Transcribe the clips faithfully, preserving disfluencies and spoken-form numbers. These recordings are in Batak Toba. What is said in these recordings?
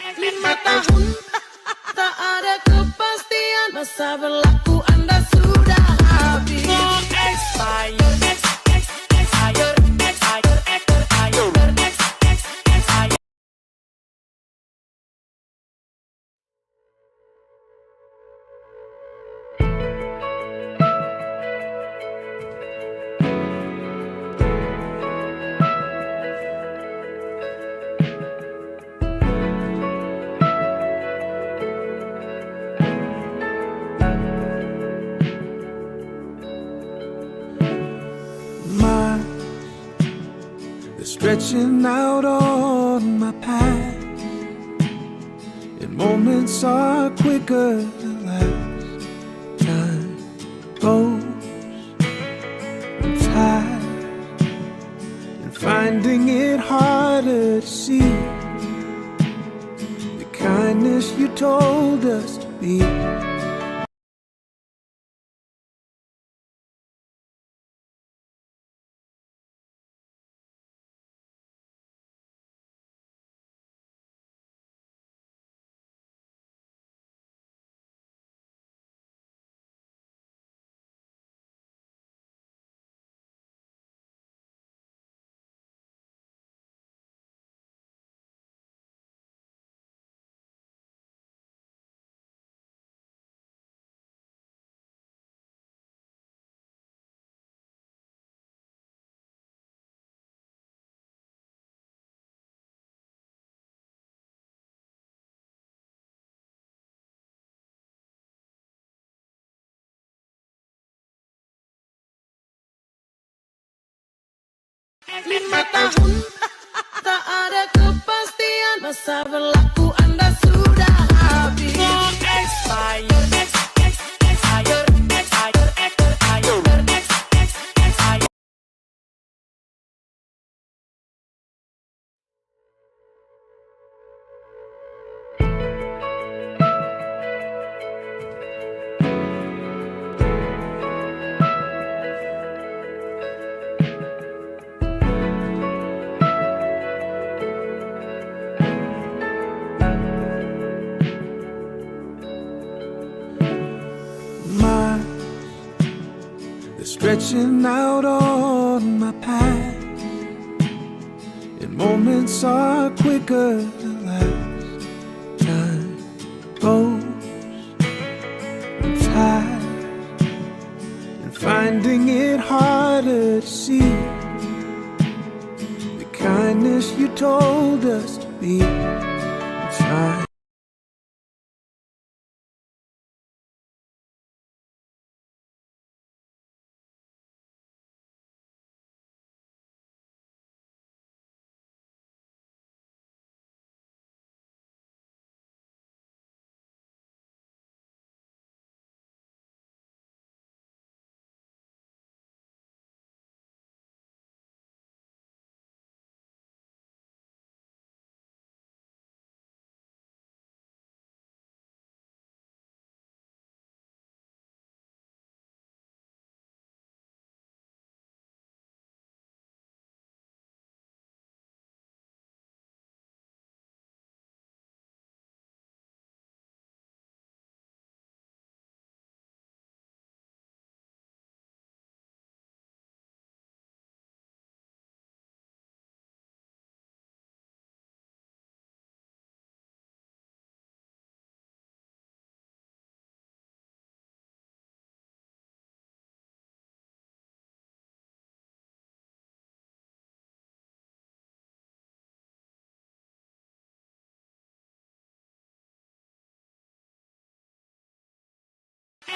Lima tahun tak ada kepastian, masa berlaku Anda sudah habis. Expired, expired, expired, expired. My, they're stretching out on my past, and moments are quicker to last. Time goes, I'm tired, and finding it harder to see the kindness you told us to be. Lima tahun tak ada kepastian, masa berlaku Anda sudah habis. Expired, expired, expired, expired. My, they're stretching out on my past, and moments are quicker to last. Time goes, I'm tired, and finding it harder to see the kindness you told us to be. I'm trying.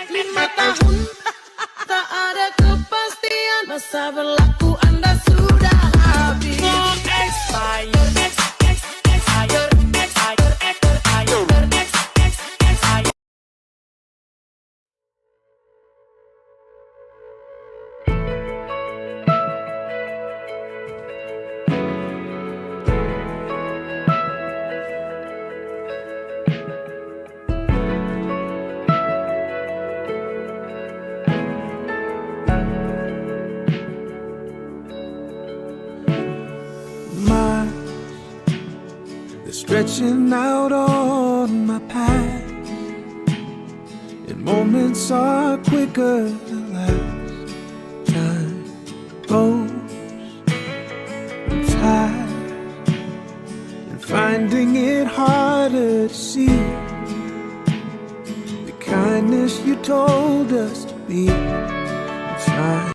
Lima tahun tak ada kepastian, masa berlaku Anda sudah habis. Expired, expired, expired. My, Stretching out on my past, and moments are quicker than last. Time goes, I'm tired, and finding it harder to see the kindness you told us to be. I'm trying.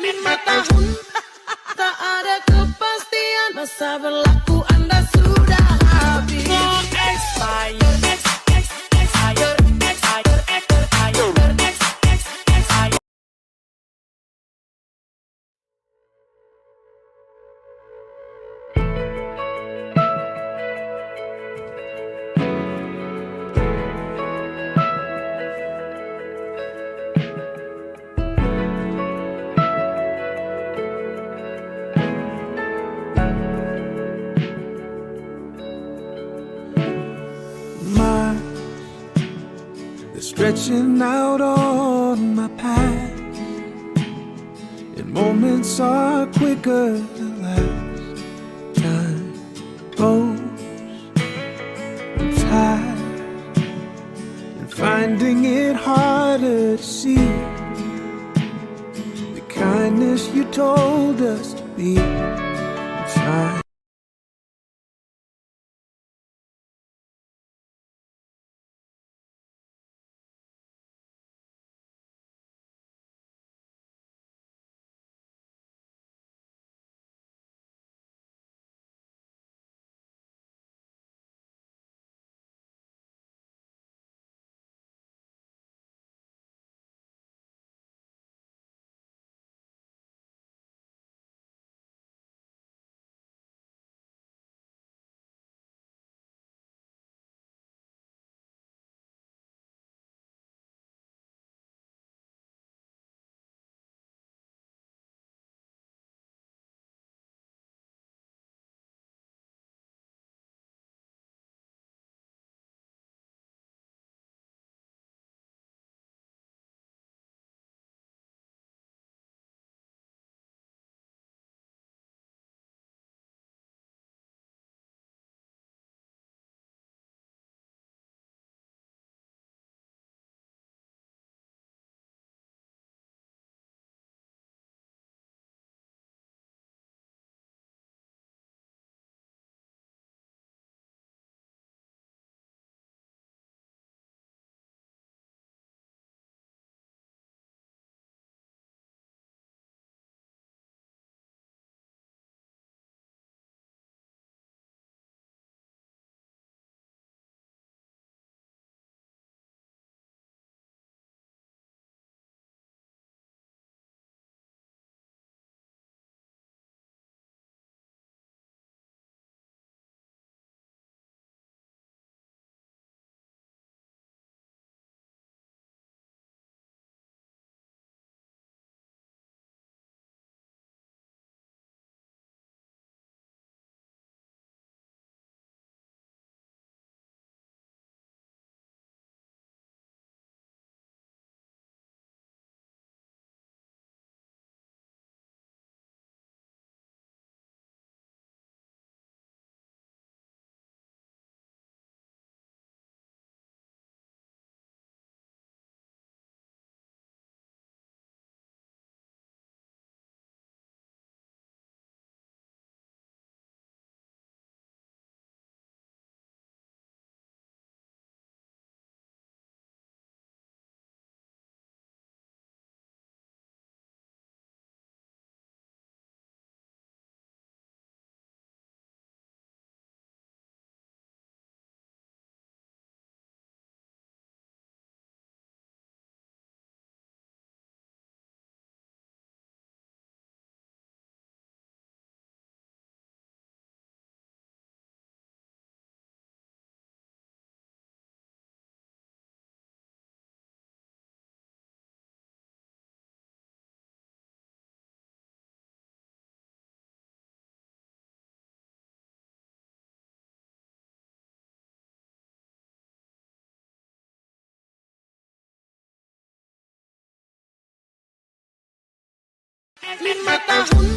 Lima tahun tak ada kepastian, masa berlaku Anda sudah habis. Expire, ex-, ex-, expire, expire, expire, expire. Miles, they're stretching out on my past, and moments are quicker than last. Time goes, I'm tired, and finding it harder to see the kindness you told us to be. I'm trying. Lima tahun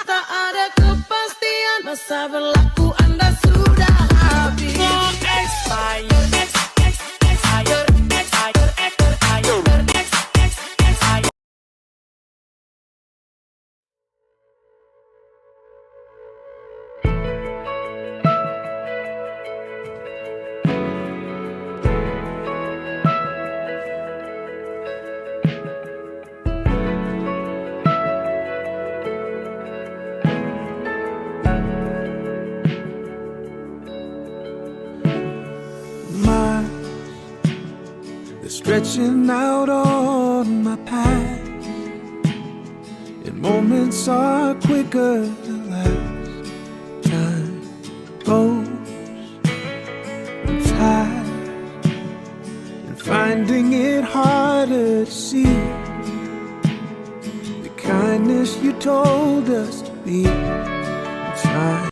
tak ada kepastian, masa berlaku Anda sudah habis. Expire, ex-, ex-, expire, expire, expire, ex-, ex-, expire. Miles, they're stretching out on my past, and moments are quicker to last. Time goes, I'm tired, and finding it harder to see the kindness you told us to be. I'm trying.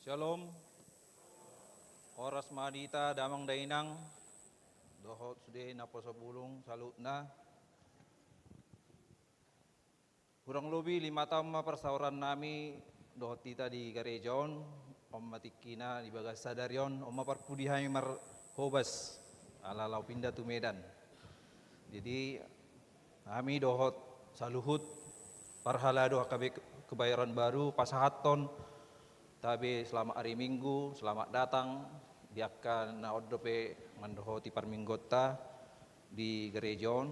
Syalom. Horas ma di hita damang dainang dohot sude naposobulung saluhutna. Hurang lobi lima taon ma parsaoran nami dohot hita di gareja on. On ma tingkina di bagas sadari on, on ma parpudi hami marhobas ala laho pinda tu Medan. Jadi hami dohot saluhut parhalado H K B Kebayoran Baru pasahathon tabe selamat hari Minggu, selamat datang di angka na on dope mandohoti parmingguonta di gareja on.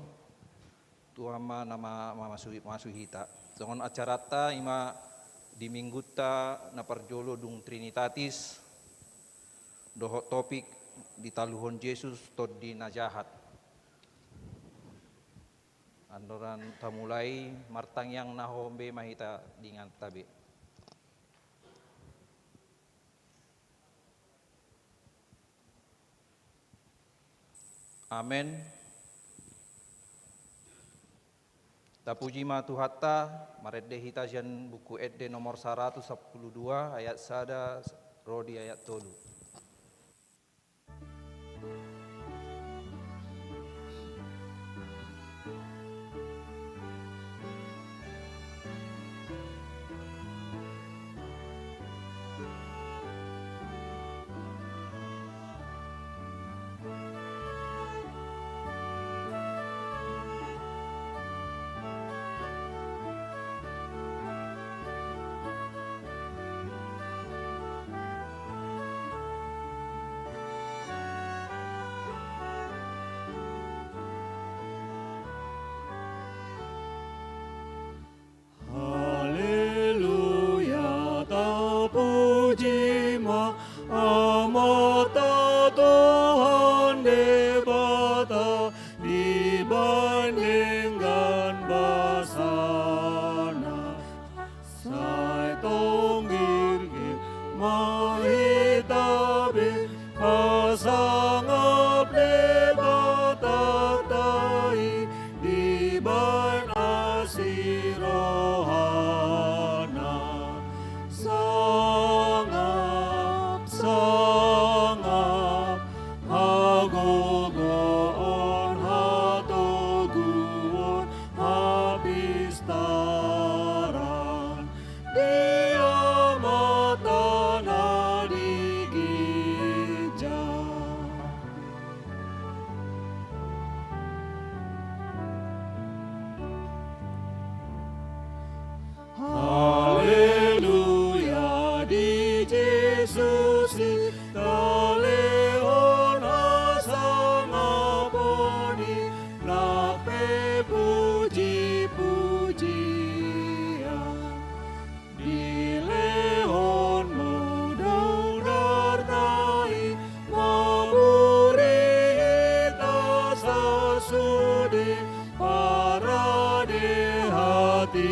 Tuhan ma na ma-, mamasuhi, mamasuhi hita. Songon acaranta, i ma di minggunta na parjolo dung Trinitatis dohot topik ditaluhon Jesus tondi na jahat. Andorang tamulai, martangiang na hombe ma hita di inganta be. Amen. Tapuji ma Tuhanta, marende hita sian Buku Ende nomor saratus sampulu dua, ayat sada ro di ayat tolu. Haleluya, tapuji ma Amanta Tuhan Debata di bagasan denggan basana. Sai tong girgir ma hita be, hasangap Debatanta i, dibahen asi rohana. Sangap, sangap, hagogoon, hatoguon, hapistaran di Amanta na di ginjang. Haleluya, di Jesus i talehon hasangapon i, nang pe pujipujian. Dilehonmu dudarta i, mamuri hita sasude, parade hatigoran.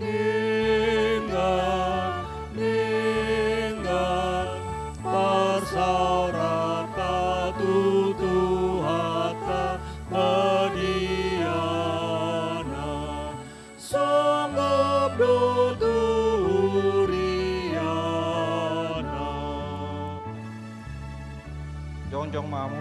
Denggan, denggan parsaoranta tu Tuhanta badiana, songgop do tu huriana. Jongjong ma hamu.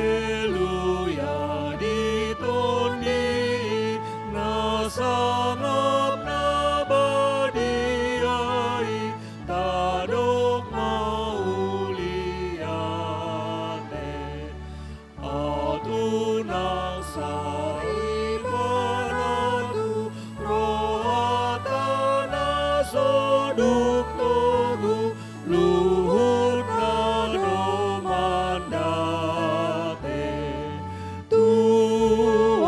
Haleluya, di Tondi i na sangap na badia i, tadok mauliate. Aut unang sai manatu rohanta na so dung togu, luhutna do mandate. Tuhan,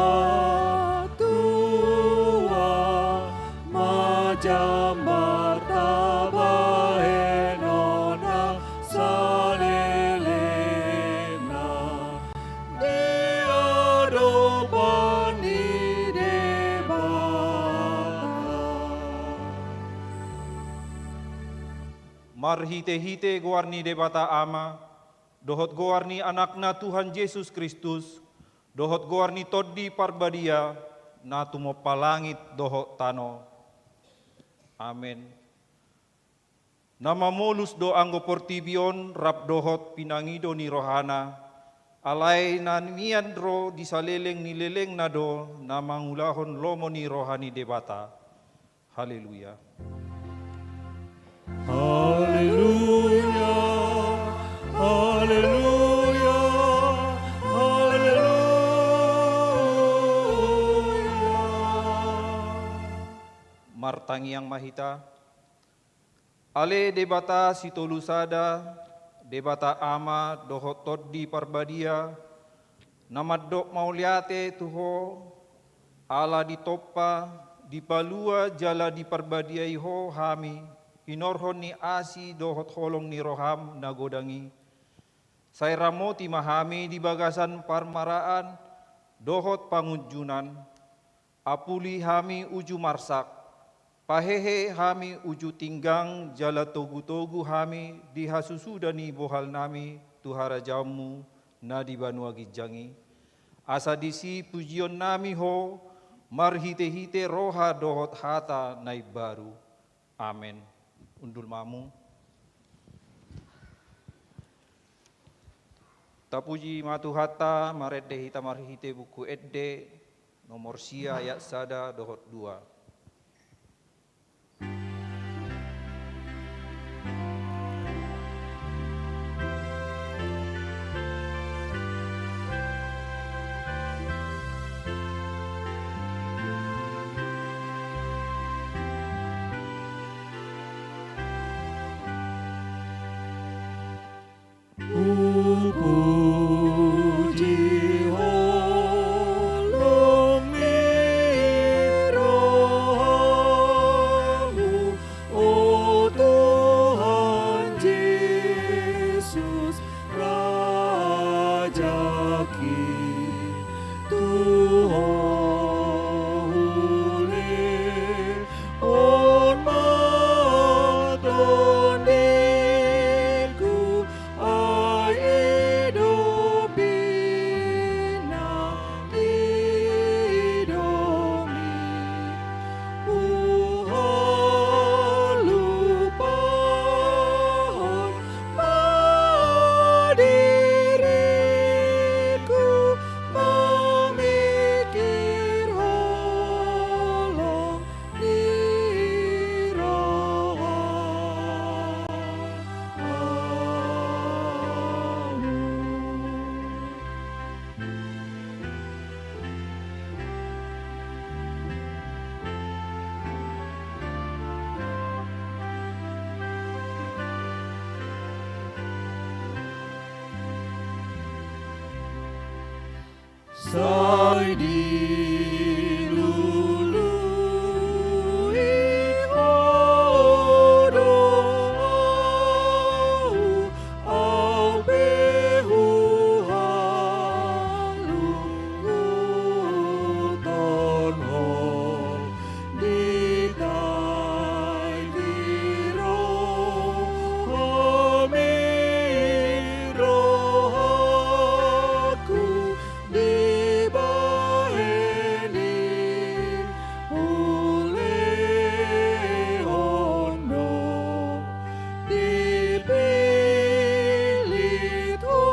Tuhan, ma jambar tabahenon nang salelengna di adopan ni Debata. Marhitehite goar ni Debata Ama, dohot goar ni Anakna Tuhan Jesus Kristus, dohot goar ni Tondi Parbadia, na tumompa langit dohot tano. Amen. Na mamolus do anggo portibi on rap dohot pinangido ni rohana, alai na mian ro di saleleng ni lelengna do na mangulahon lomo ni roha ni Debata. Haleluya. Haleluya. Haleluya. Haleluya. Martangiang ma hita. Ale Debata Sitolu Sada, Debata Ama dohot Tondi Parbadia, na mandok mauliate tu Ho, ala ditompa, dipalua jala diparbadiai Ho hami, hinorhon ni asi dohot holong ni roham na godang i. Sai ramoti ma hami di bagasan parmaraan dohot pangunjunan, apuli hami uju marsak, pahehe hami uju tinggang jala togu-togu hami di hasusuda ni bohalnami tu harajaonmu na di banua ginjang i, asa disi pujionnami ho marhite-hite roha dohot hata na imbaru. Amen. Hundul ma hamu. Tapuji ma Tuhanta, marende hita marhite Buku Ende nomor sia ayat sada dohot dua. Hupuji holong ni rohamu, o Tuhan Jesus, Raja Kintuho ule. On ma tondingku, ai i do pinangido mi. Huhalupahon ma diringku, mamingkir holong ni rohamu. Sai dilului ho do ahu, ahu pe huhalunguthon ho. Di tahi rohami rohangku dibahen i, hulehon do dipillit ho.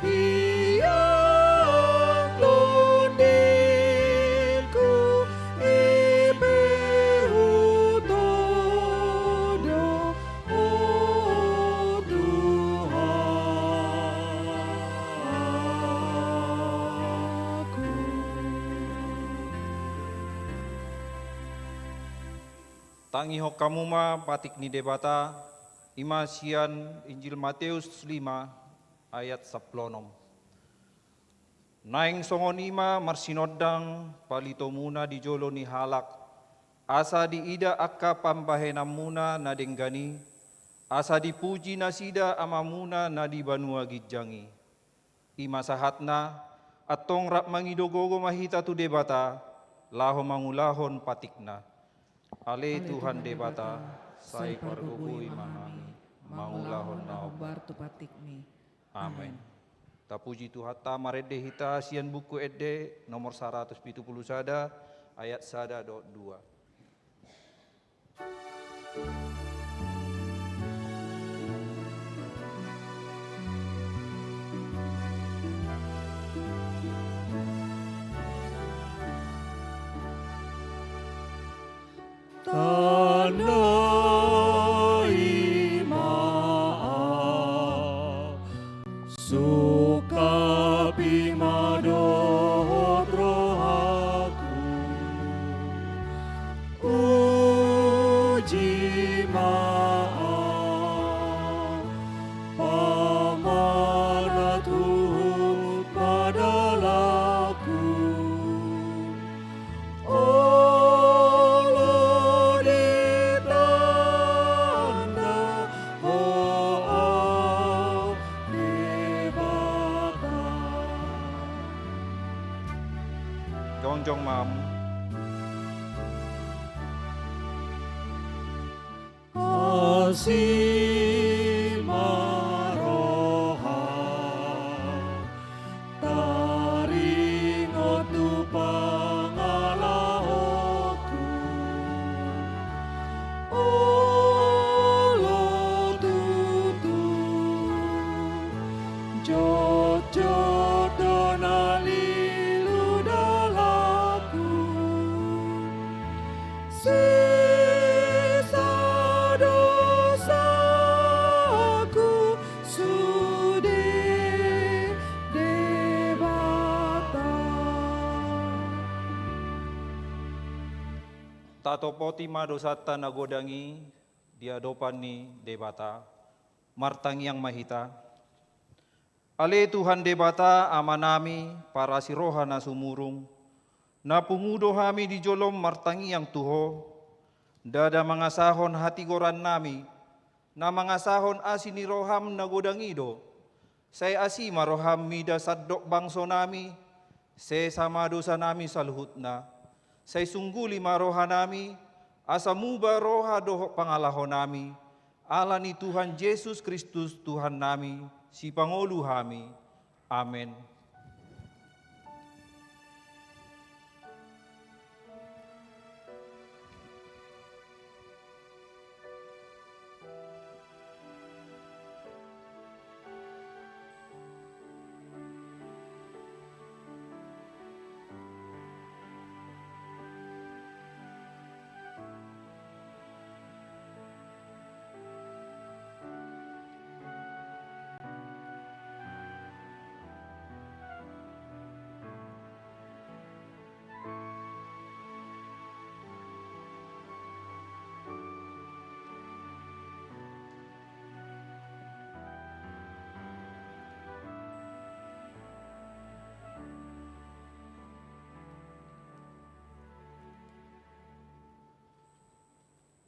Hiang tondingku, i pe hutodo, o Tuhanku. Tangihon hamu ma patik ni Debata, i ma sian Injil Mateus lima ayat sampulu onom. Naeng songon i ma marsinondang palitomuna di jolo ni halak, asa diida angka pambahenanmuna na denggan i, asa dipuji nasida Amamuna na di banua ginjang i. I ma sahatna, antong rap mangido gogo ma hita tu Debata, laho mangulahon patikna. Ale Tuhan Debata, sai pargogoi ma hami mangulahon na hombar tu patikmi. Amen. Tapuji Tuhanta, marende hita sian Buku Ende nomor saratus pitu pulu sada, ayat sada dohot dua. Tanda i ma ahu, sungkap i ma dohot rohangku. Uji ma ahu, pamanat huhut ma dalanku. Olo ditanda ho ahu di Jongjong ma hamu. Asi ma roham, taringot tu pangalahonku. Olo tutu, jotjot do na lilu dalanku. Sesa dosaku sude Debata. Tatopoti ma dosanta na godang i di adopan ni Debata. Martangiang ma hita. Ale Tuhan Debata, Amanami, parasi roha na sumurung, na pungu do hami di jolom martangiang tu Ho, ndada mangasahon hatigorannami, na mangasahon asi ni roham na godang i do. Sai asi ma roham mida sandok bangsonami, sesa ma dosanami saluhutna. Sai sungguli ma rohanami, asa muba roha dohot pangalahonami, ala ni Tuhan Jesus Kristus Tuhannami, Sipangolu hami. Amen.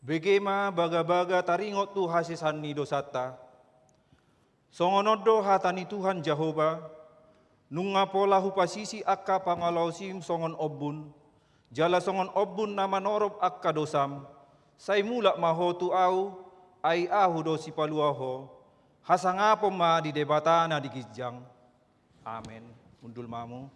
Bege ma bagabaga taringot tu hasesaan ni dosanta. Songon on do hata ni Tuhan Jahowa, nunga pola hupasisi angka pangalaosim songon ombun, jala songon ombun na manorop angka dosam, sai mulak ma ho tu Ahu, ai Ahu do Sipalua ho. Hasangapon ma di Debata na di ginjang. Amen. Hundul ma hamu.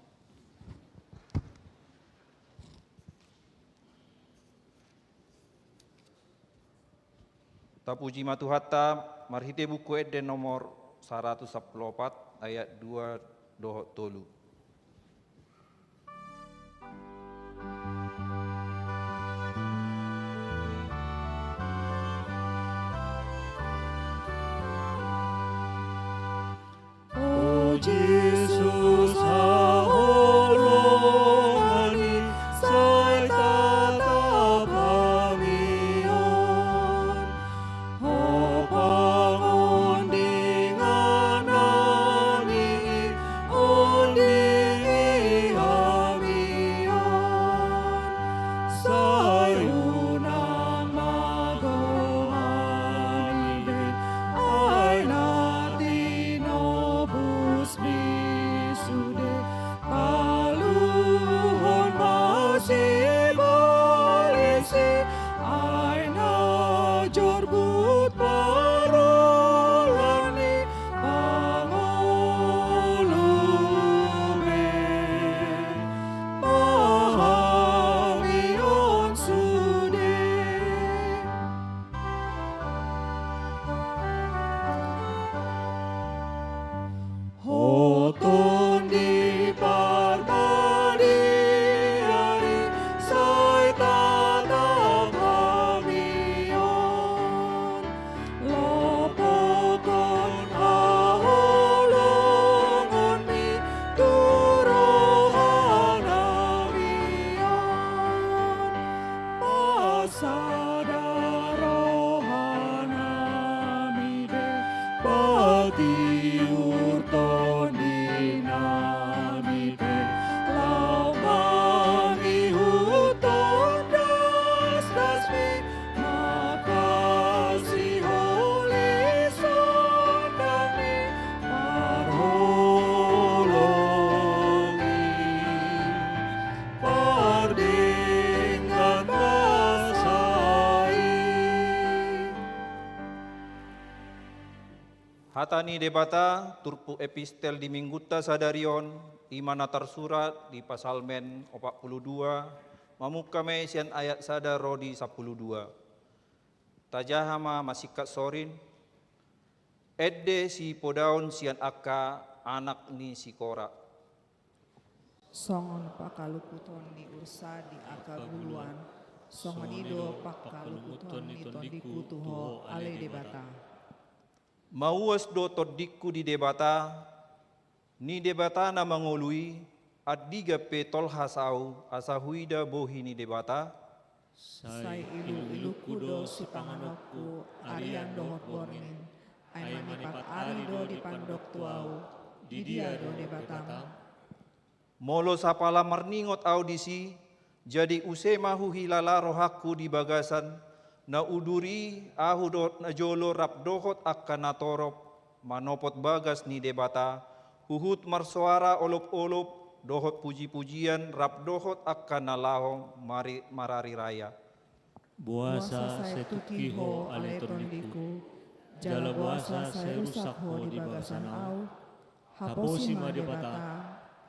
Tapuji ma Tuhanta marhite Buku Ende nomor saratus sampulu opat ayat dua dohot tolu. O Jesus, haholongan i sai tatap hami on. Ho pangondingan nami, ondingi hami on. Sai unang mago hami be, ai na tinobus ni Hata ni Debata, turpuk epistel di Minggunta sadari on, i ma na tarsurat di Psalmen opat pulu dua, mamungka ma i sian ayat sada ro di sampulu dua. Tajaha ma masingkat sorin. Ende sipodaon sian angka anak ni si Kora. Songon pangkalunguton ni ursa di angka guluan, songon i do pangkalunguton ni tondiku tu Ho, ale Debata. Mauas do tondingku di Debata, ni Debata na mangolu i. Andigan pe tolhas ahu asa huida bohi ni Debata. Sai ilu-ilungku do sipanganonku arian dohot borngin, ai manipat ari do dipandok tu ahu, di dia do Debatam? Molo sapala marningot ahu disi, jadi use ma huhilala rohangku di bagasan na udur i, ahu dohot najolo rap dohot angka natorop manopot bagas ni Debata, huhut marsoara olop-olop dohot puji-pujian rap dohot angka na laho mari-, marari raya. Boasa sai tungki Ho, ale tondingku, jala boasa sai rusak Ho di bagasan ahu? Haposi ma Debata,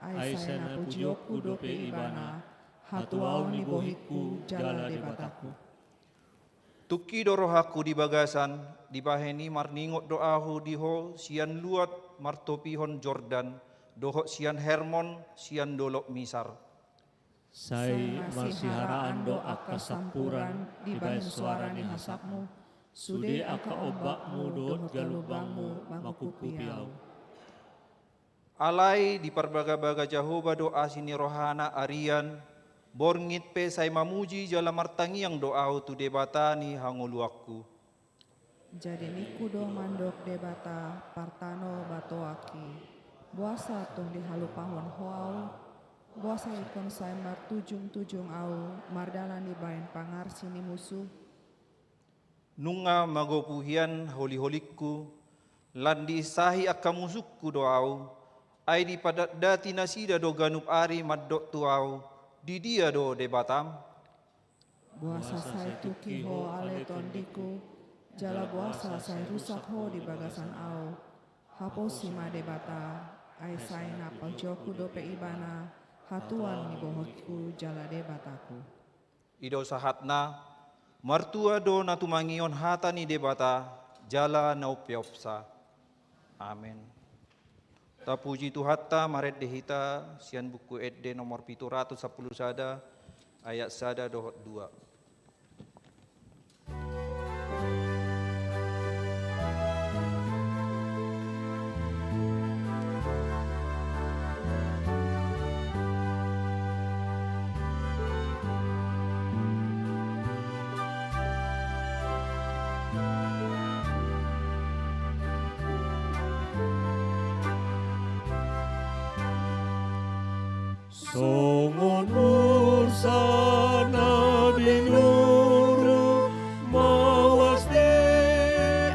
ai sai na pujionku dope Ibana, hatuaon ni bohingku jala Debatangku. Tungki do rohangku di bagasan, dibahen i marningot do ahu di Ho sian luat martopihon Jordan, dohot sian Hermon, sian dolok Misar. Sai marsiharaan do angka sampuran dibahen soara ni hasapmu, sude angka ombakmu dohot galumbangmu mangkuphupi ahu. Alai diparbagabaga Jahowa do asi ni rohana arian, borngin pe sai mamuji jala martangiang do ahu tu Debata ni hangoluanku. Jadi ningku do mandok Debata partano batoangki, boasa tung dihalupahon Ho ahu? Boasa ingkon sai martujung-tujung ahu mardalan dibahen pangarsi ni musu? Nunga magopu hian holi-holingku, lan diinsahi angka musungku do ahu, ai dipadatdati nasida do ganup ari mandok tu ahu, di dia do Debatam? Boasa sai tungki Ho, ale tondingku, jala boasa sai rusak Ho di bagasan ahu? Haposi ma Debata, ai sai na pujionku dope Ibana, hatuaon ni bohingku jala Debatangku. I do sahatna, martua do na tumangihon hata ni Debata, jala na umpeopsa. Amen. Tapuji Tuhanta, marende hita sian Buku Ende nomor pitu ratus sampulu sada, ayat sada dohot dua. Songon ursa na binuru mauas di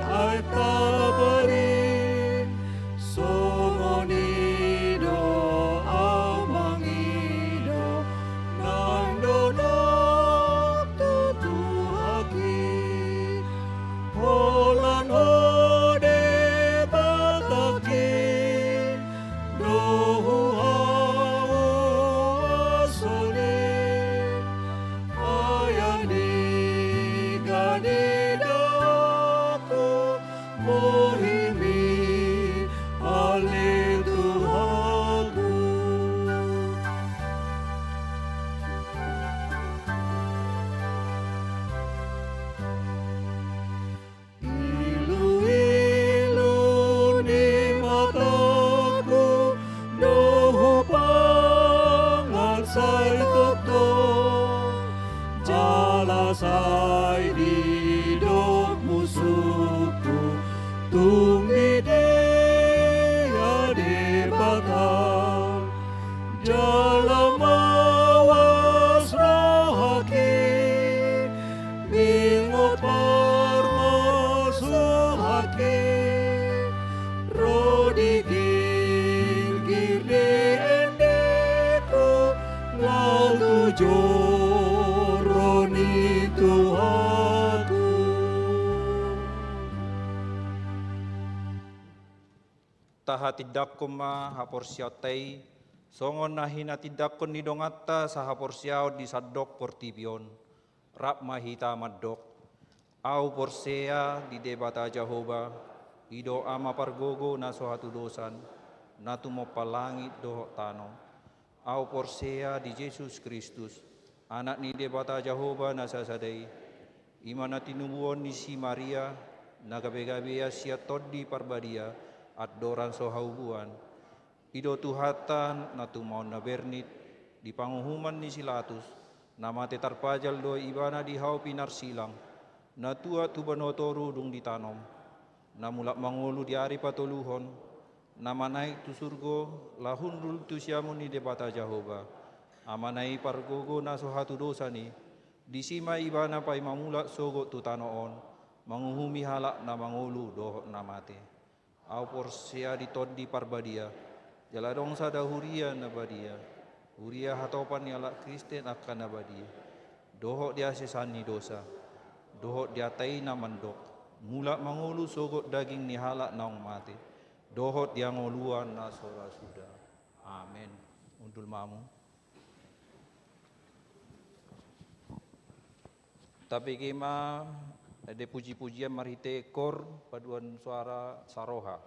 aek Tabari, songon i do ahu mangido nang donok tutu aki. Holan Ho Debatangki do huhaoson i, ai andigan idaonku bohimi, ale Tuhanku. Ilu-ilu ni matangku do hupangan sai tongtong, jala sai didok musungku tung di dia Debata. Jala mauas rohangki, bingot parmasulangki, ro di girgir ni endengku, ngal tu joro ni Tuhanku. Tahatindangkon ma haporseaonta i, songon na hinatindangkon ni donganta sahaporseaon di sandok portibi on. Rap ma hita mandok: Ahu porsea di Debata Jahowa, i do Ama pargogo na so hatudosan, na tumompa langit dohot tano. Ahu porsea di Jesus Kristus, Anak ni Debata Jahowa na sasada i, i ma na tinubuhon ni si Maria, na gabe-gabean sian Tondi Parbadia, andorang so haubuan. I do Tuhanta na tumaon na bernit, di panguhuman ni si Latus, na mate tarpajal do Ibana di hau pinarsilang, na tuat tu banua toru dung ditanom, na mulak mangolu di ari patoluhon, na manaek tu surgo, laho hundul tu siamun ni Debata Jahowa, Amana i pargogo na so hatudosan i. Disi ma Ibana paima mulak sogot tu tano on, manguhumi halak na mangolu dohot na mate. Ahu porsea di Tondi Parbadia, jala adong sada huria na badia, huria hatopan ni halak Kristen angka na badia, dohot di hasesaan ni dosa, dohot di hata i na mandok: Mulak mangolu sogot daging ni halak naung mate, dohot di hangoluan na so ra suda. Amen. Hundul ma hamu. Tabege ma ende puji-pujian marhite kor paduan suara saroha.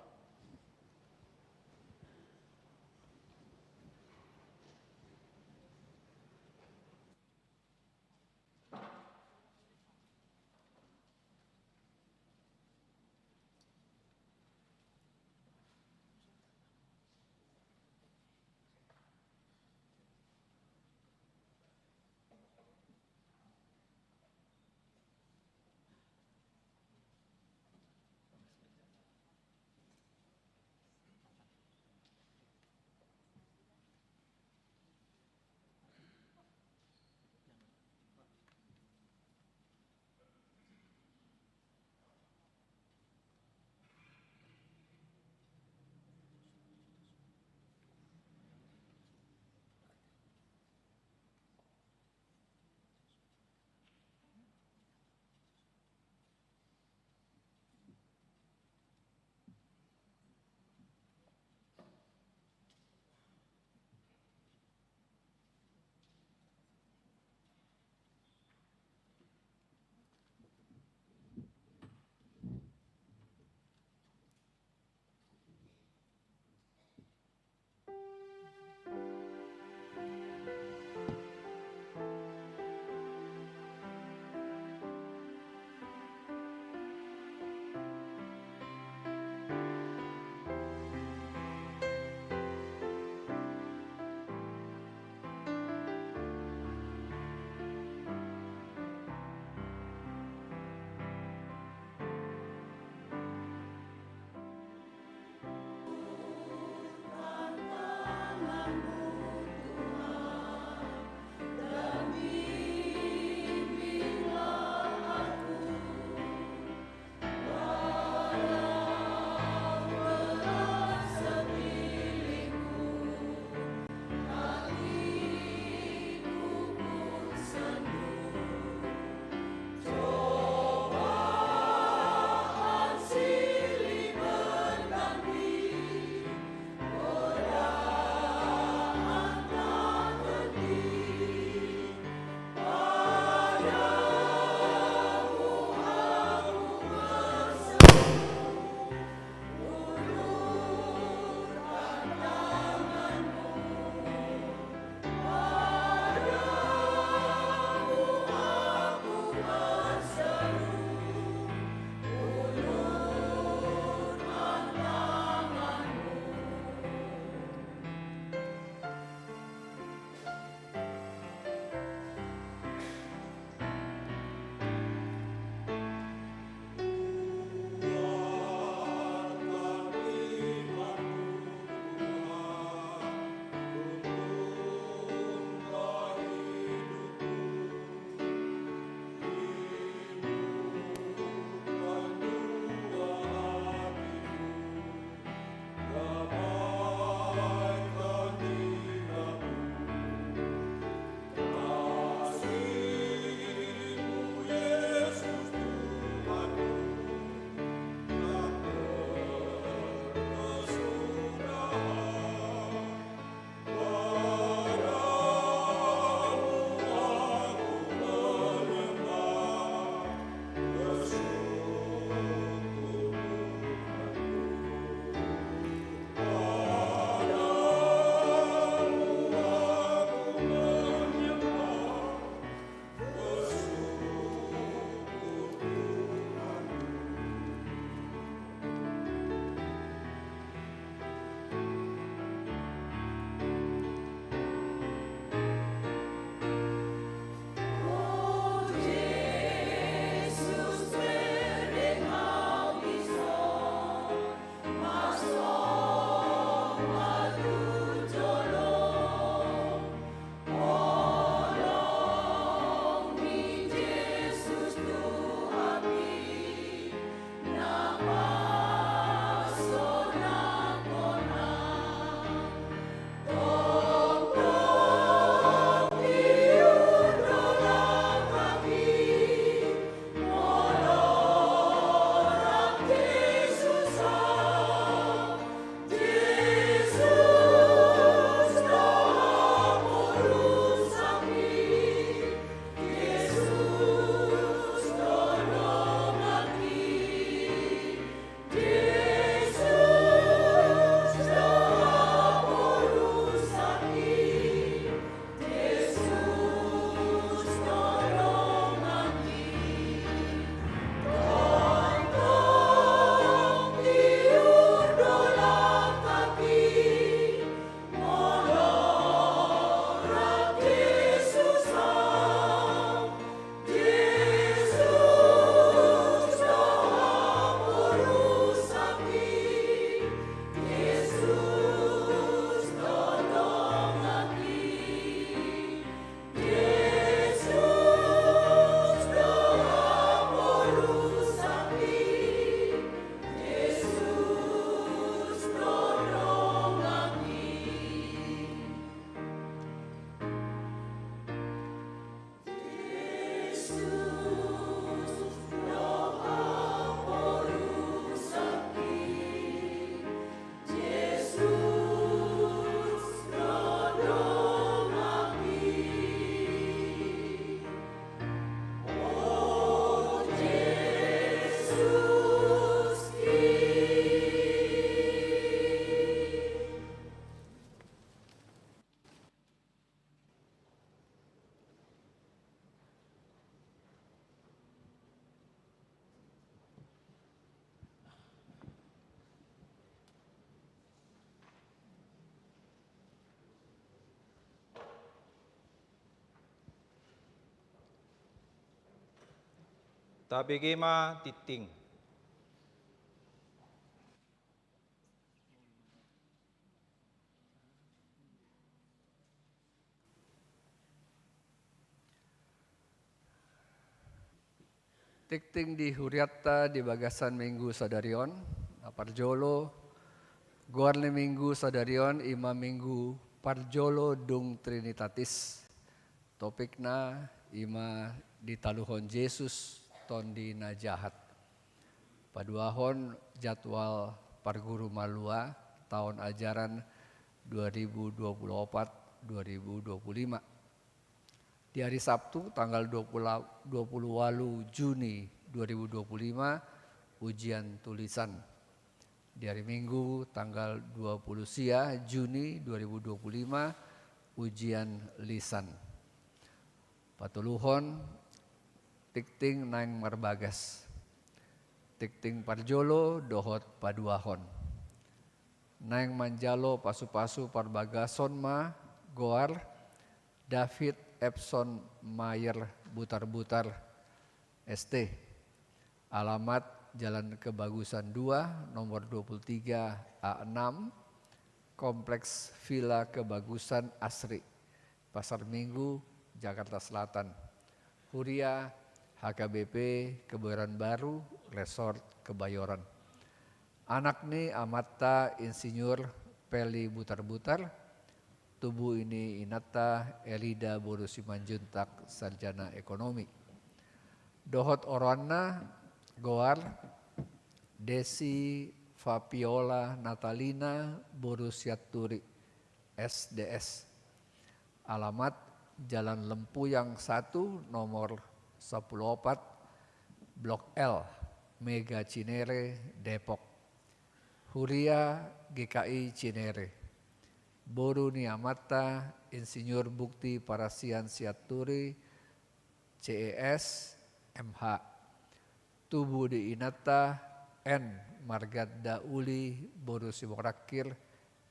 Tabege ma tingting. Tingting di hurianta di bagasan minggu sadari on, na parjolo, goar ni minggu sadari on ima minggu parjolo dung Trinitatis. Topikna ima ditaluhon Jesus tondi na jahat. Paduahon jadwal parguru malua taon ajaran dua ribu dua puluh opat dua ribu dua puluh lima. Di hari Sabtu tanggal dua puluh, dua puluh walu Juni dua ribu dua puluh lima, ujian tulisan. Di hari Minggu tanggal dua puluh sia Juni dua ribu dua puluh lima, ujian lisan. Patoluhon, tingting naeng marbagas. Tingting parjolo dohot paduahon. Naeng manjalo pasupasu parbagason ma goar David Epson Mayer Butarbutar, S T. Alamat Jalan Kebagusan dua, nomor dua puluh tiga A enam, Kompleks Villa Kebagusan Asri, Pasar Minggu, Jakarta Selatan. Huria H K B P Kebayoran Baru, Resort Kebayoran. Anak ni amanta Insinyur Peli Butarbutar, tubu ni inanta Elida boru Simanjuntak, sarjana ekonomi. Dohot oroanna goar Desi Fabiola Natalina boru Sianturi, S D S. Alamat Jalan Lempuyang satu, nomor sepuluh opat, Blok L, Mega Cinere, Depok. Huria G K I Cinere. Boru ni amanta Insinyur Bukti Parasian Sianturi, C E S, M H. Tubu di inanta N Marganda Uli boru Simorangkir,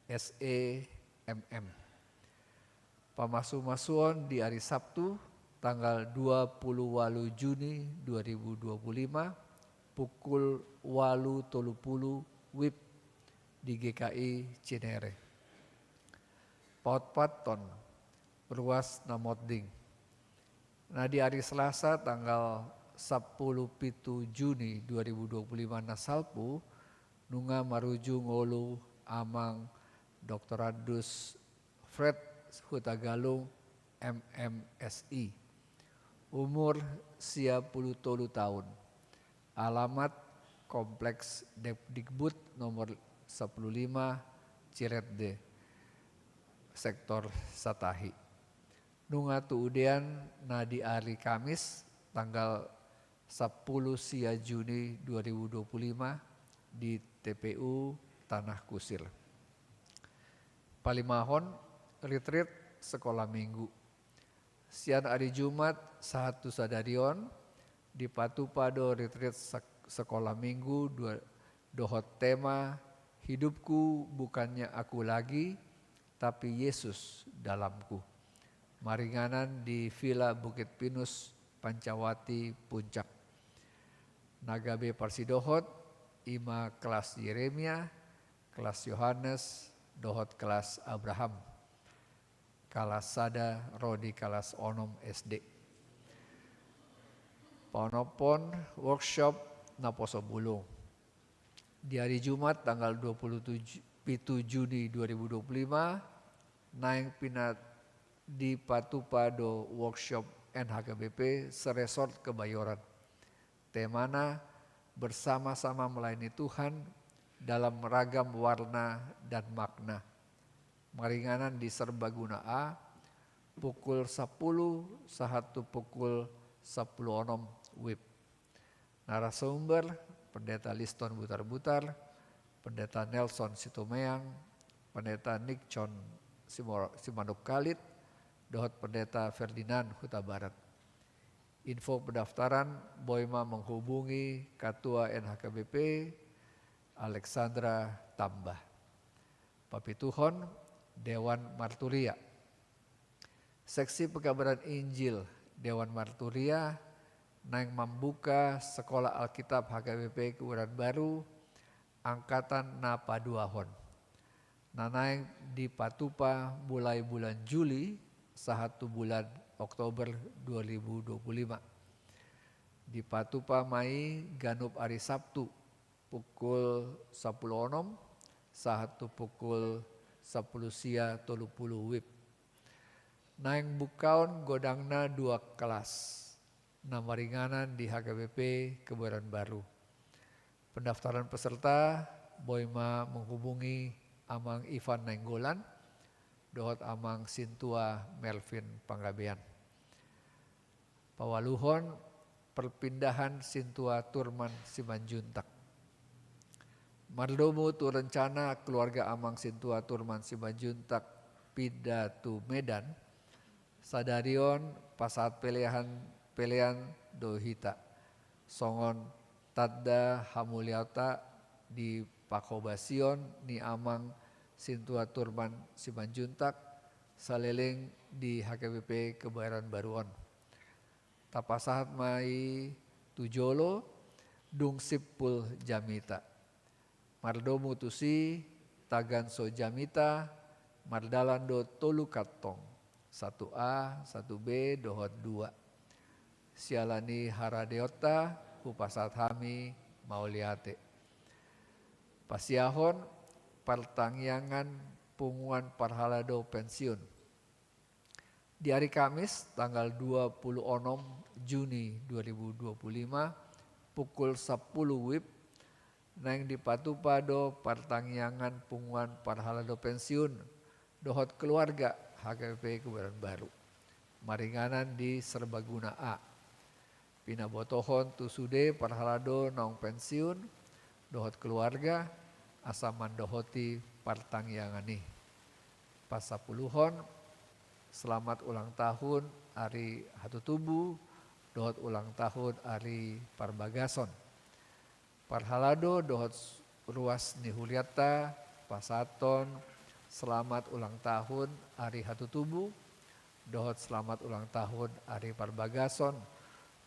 S E, M M. Pamasumasuon di ari Sabtu, tanggal dua puluh walu Juni dua ribu dua puluh lima, pukul walu tolu pulu WIB di G K I Cinere. Paotpathon, ruas na monding. Na di ari Selasa tanggal sampulu pitu Juni dua ribu dua puluh lima na salpu, nunga marujung ngolu amang Doktorandus Fred Hutagalung, M M S I. Umur sia pulu tolu taon. Alamat Kompleks Depdikbud nomor sampulu lima, Cirende, Sektor Satahi. Nunga tuudean na di ari Kamis, tanggal sampulu sia Juni dua ribu dua puluh lima, di T P U Tanah Kusir. Palimahon, retreat sekolah minggu. Sian ari Jumat sahat tu sadari on, dipatupa do retreat sek-, sekolah minggu dua, dohot tema, "Hidupku bukannya aku lagi, tapi Yesus dalamku." Maringanan di Villa Bukit Pinus, Pancawati, Puncak. Na gabe parsidohot, ima kelas Yeremia, kelas Yohanes, dohot kelas Abraham. Kalas sada ro di kalas onom S D. Paonomhon, workshop naposo bulung. Di ari Jumat tanggal dua puluh tujuh, pitu Juni dua ribu dua puluh lima, naeng pina-, dipatupa do workshop N H K B P seresort Kebayoran. Temana, "Bersama-sama Melayani Tuhan dalam Ragam Warna dan Makna." Maringanan di Serbaguna A, pukul sampulu sahat tu pukul sampulu onom WIB. Narasumber, Pendeta Liston Butarbutar, Pendeta Nelson Situmeang, Pendeta Nixon Simo-, Simanungkalit, dohot Pendeta Ferdinand Hutabarat. Info pendaftaran boi ma menghubungi Ketua N H K B P, Alexandra Tambah. Papituhon, Dewan Marturia. Seksi Pekabaran Injil Dewan Marturia Naeng mambuka Sekolah Alkitab H K B P Kebayoran Baru angkatan na paduahon, na naeng dipatupa mulai bulan Juli sahat tu bulan Oktober dua ribu dua puluh lima. Dipatupa ma i ganup ari Sabtu, pukul sampulu onom sahat tu pukul sampulu sia tolu pulu WIB. Naeng bukaon godangna dua kelas na maringanan di H K B P Kebayoran Baru. Pendaftaran peserta boi ma menghubungi Amang Ivan Nainggolan dohot Amang Sintua Melvin Panggabean. Paualuhon, perpindahan Sintua Turman Simanjuntak. Mardomu tu rencana keluarga Amang Sintua Turman Simanjuntak pinda tu Medan, sadari on pasahat pelean, pelean do hita songon tanda hamuliaonta di panghobasion ni Amang Sintua Turman Simanjuntak saleleng di H K B P Kebayoran Baru on. Tapasahat ma i tu jolo dung simpul jamita. Mardomu tusi, tagan so jamita, mardalan do tolu kantong, satu A, satu B dohot dua. Siala ni haradeonta hupasahat hami mauliate. Pasiahon partangiangan punguan parhalado pensiun. Di ari Kamis tanggal dua puluh onom Juni dua ribu dua puluh lima, pukul sampulu WIB, naeng dipatupa do partangiangan punguan parhalado pensiun dohot keluarga H K B P Kebayoran Baru maringanan di Serbaguna A. Pinabotohon tu sude parhalado naung pensiun dohot keluarga asa mandohoti partangiangan i. Pasapuluhon, selamat ulang tahun ari hatutubu dohot ulang tahun ari parbagason. Parhalado dohot ruas ni hulianta pasahathon selamat ulang tahun ari hatutubu dohot selamat ulang tahun ari parbagason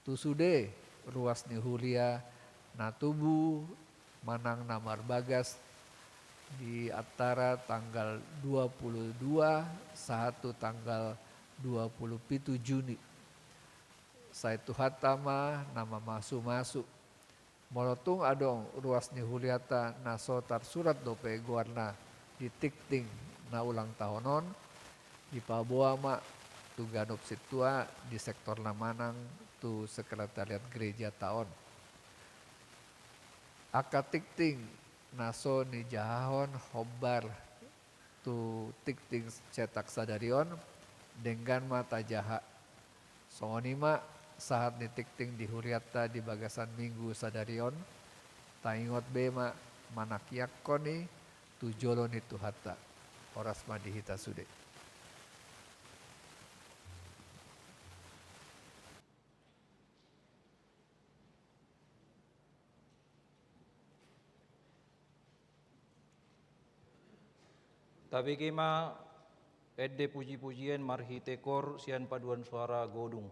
tu sude ruas ni hulia na tubu manang na marbagas di antara tanggal dua puluh dua sahat tu tanggal dua puluh pitu Juni. Sai Tuhanta ma na mamasumasu. Molo tung adong ruas ni hulianta na so tarsurat dope goarna di tingting na ulang tahun on, dipaboa ma tu ganup sintua di sektorna manang tu sekretariat gerejanta on. Angka tingting na so nijahahon hombar tu tingting cetak sadari on, denggan ma tajaha. Songon i ma sahat ni tingting di hulianta di bagasan minggu sadari on, taingot be ma manangkiangkon i tu jolo ni Tuhanta. Horas ma di hita sude. Tabege ma ende pujipujian marhite kor sian paduan suara godung.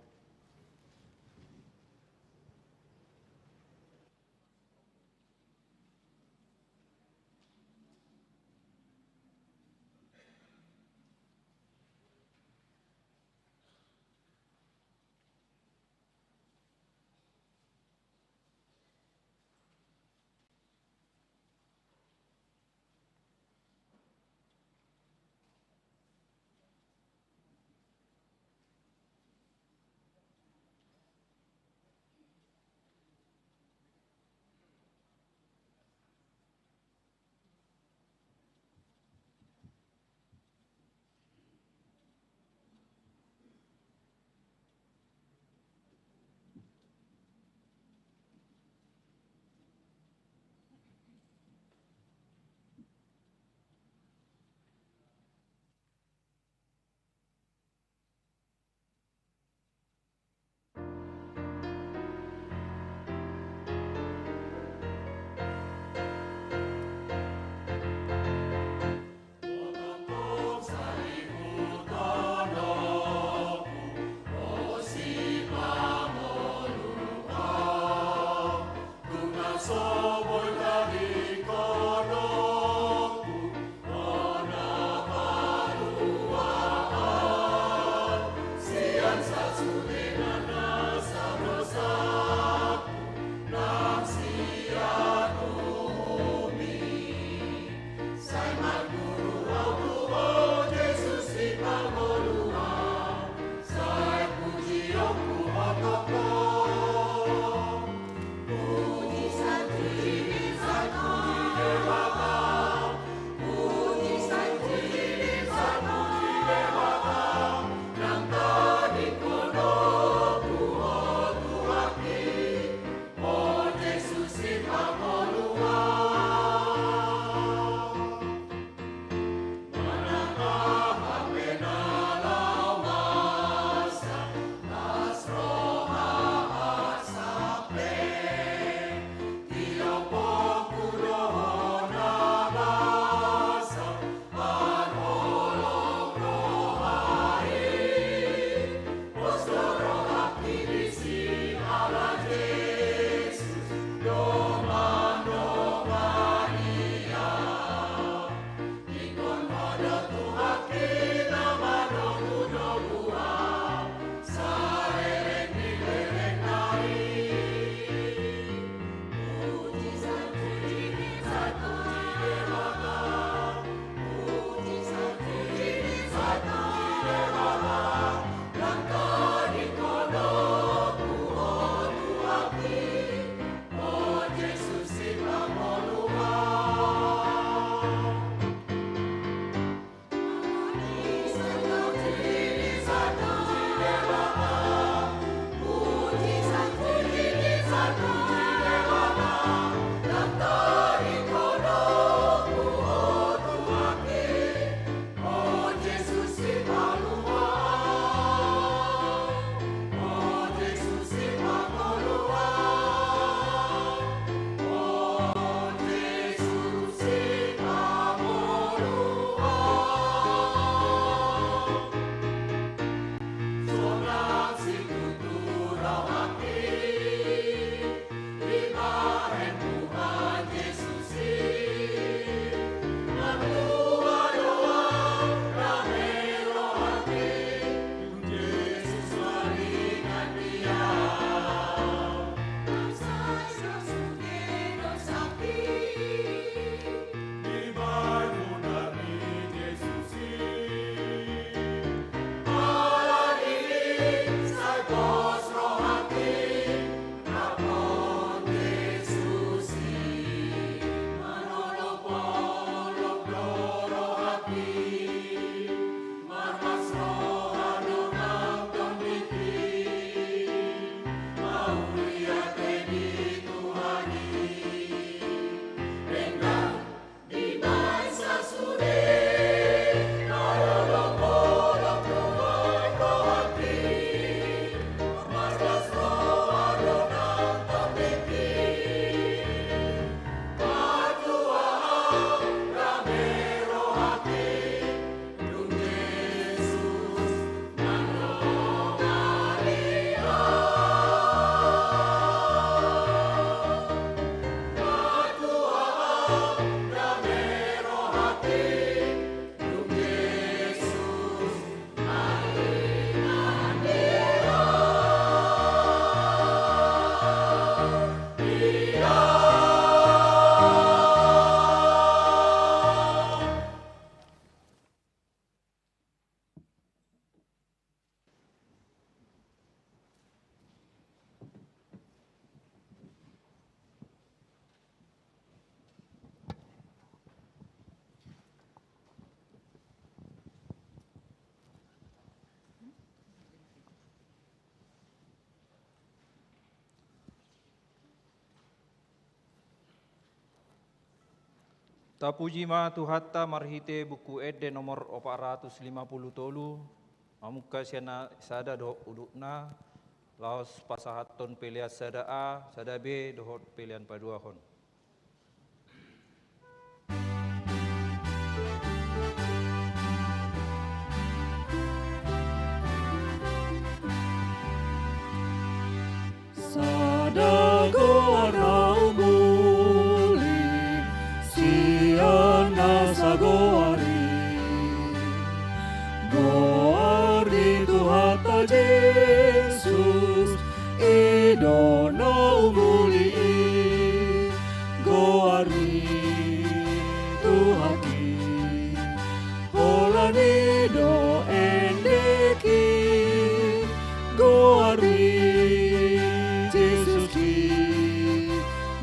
Tapuji ma Tuhanta marhite Buku Ende nomor opat ratus lima pulu tolu, mamungka sian na sada dohot udutna, laos pasahathon pelean sada A, sada B dohot pelean paduahon. Sada goar na umuli sian na sagoar i, goar ni Tuhanta Jesus, i do na umuli i, goar ni Tuhan i. Holan i do endek i, goar ni Jesus i,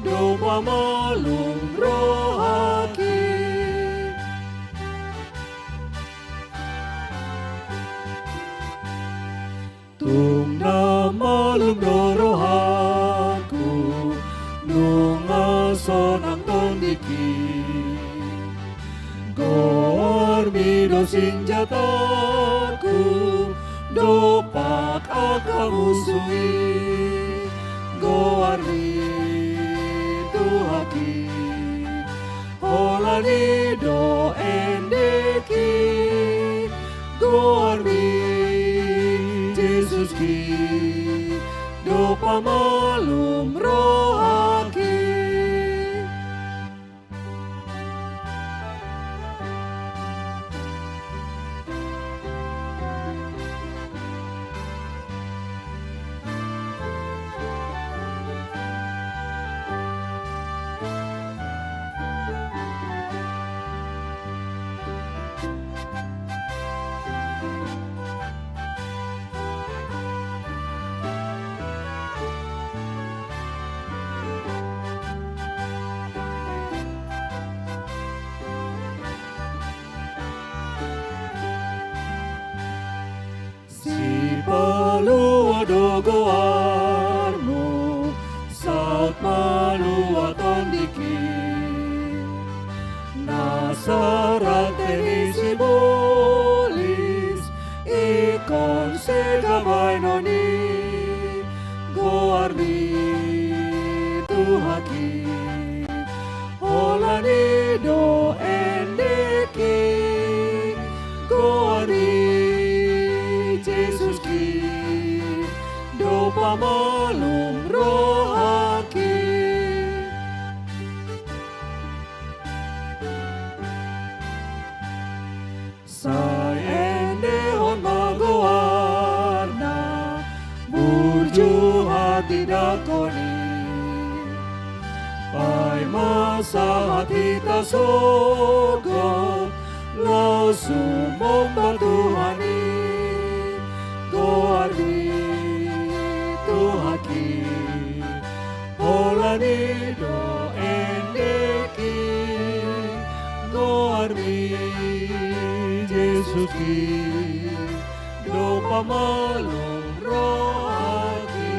do pamalum rohangki. Tung na malum do rohangku, nunga sonang tondingki. Goarmi do sinjataku, dompak angka musu i, goar ni Tuhanki. Holan i do endek i, goar ni Jesus i, do pamalum rohangki. Sipalua do goarmu, saut malua tondingki. Nasa rante ni sibolis, ingkon sega baenon i, goar ni Tuhanki. Holan i do endek i, goar ni Jesuski, do pamalum rohangki. Sai endehon ma goarna, burju hatindangkon i. Paima sahat hita sogot, laos sumomba Tuhan i. Goar ni Tuhanki, holan i do endek i, goar ni Jesuski, do pamalum rohangki.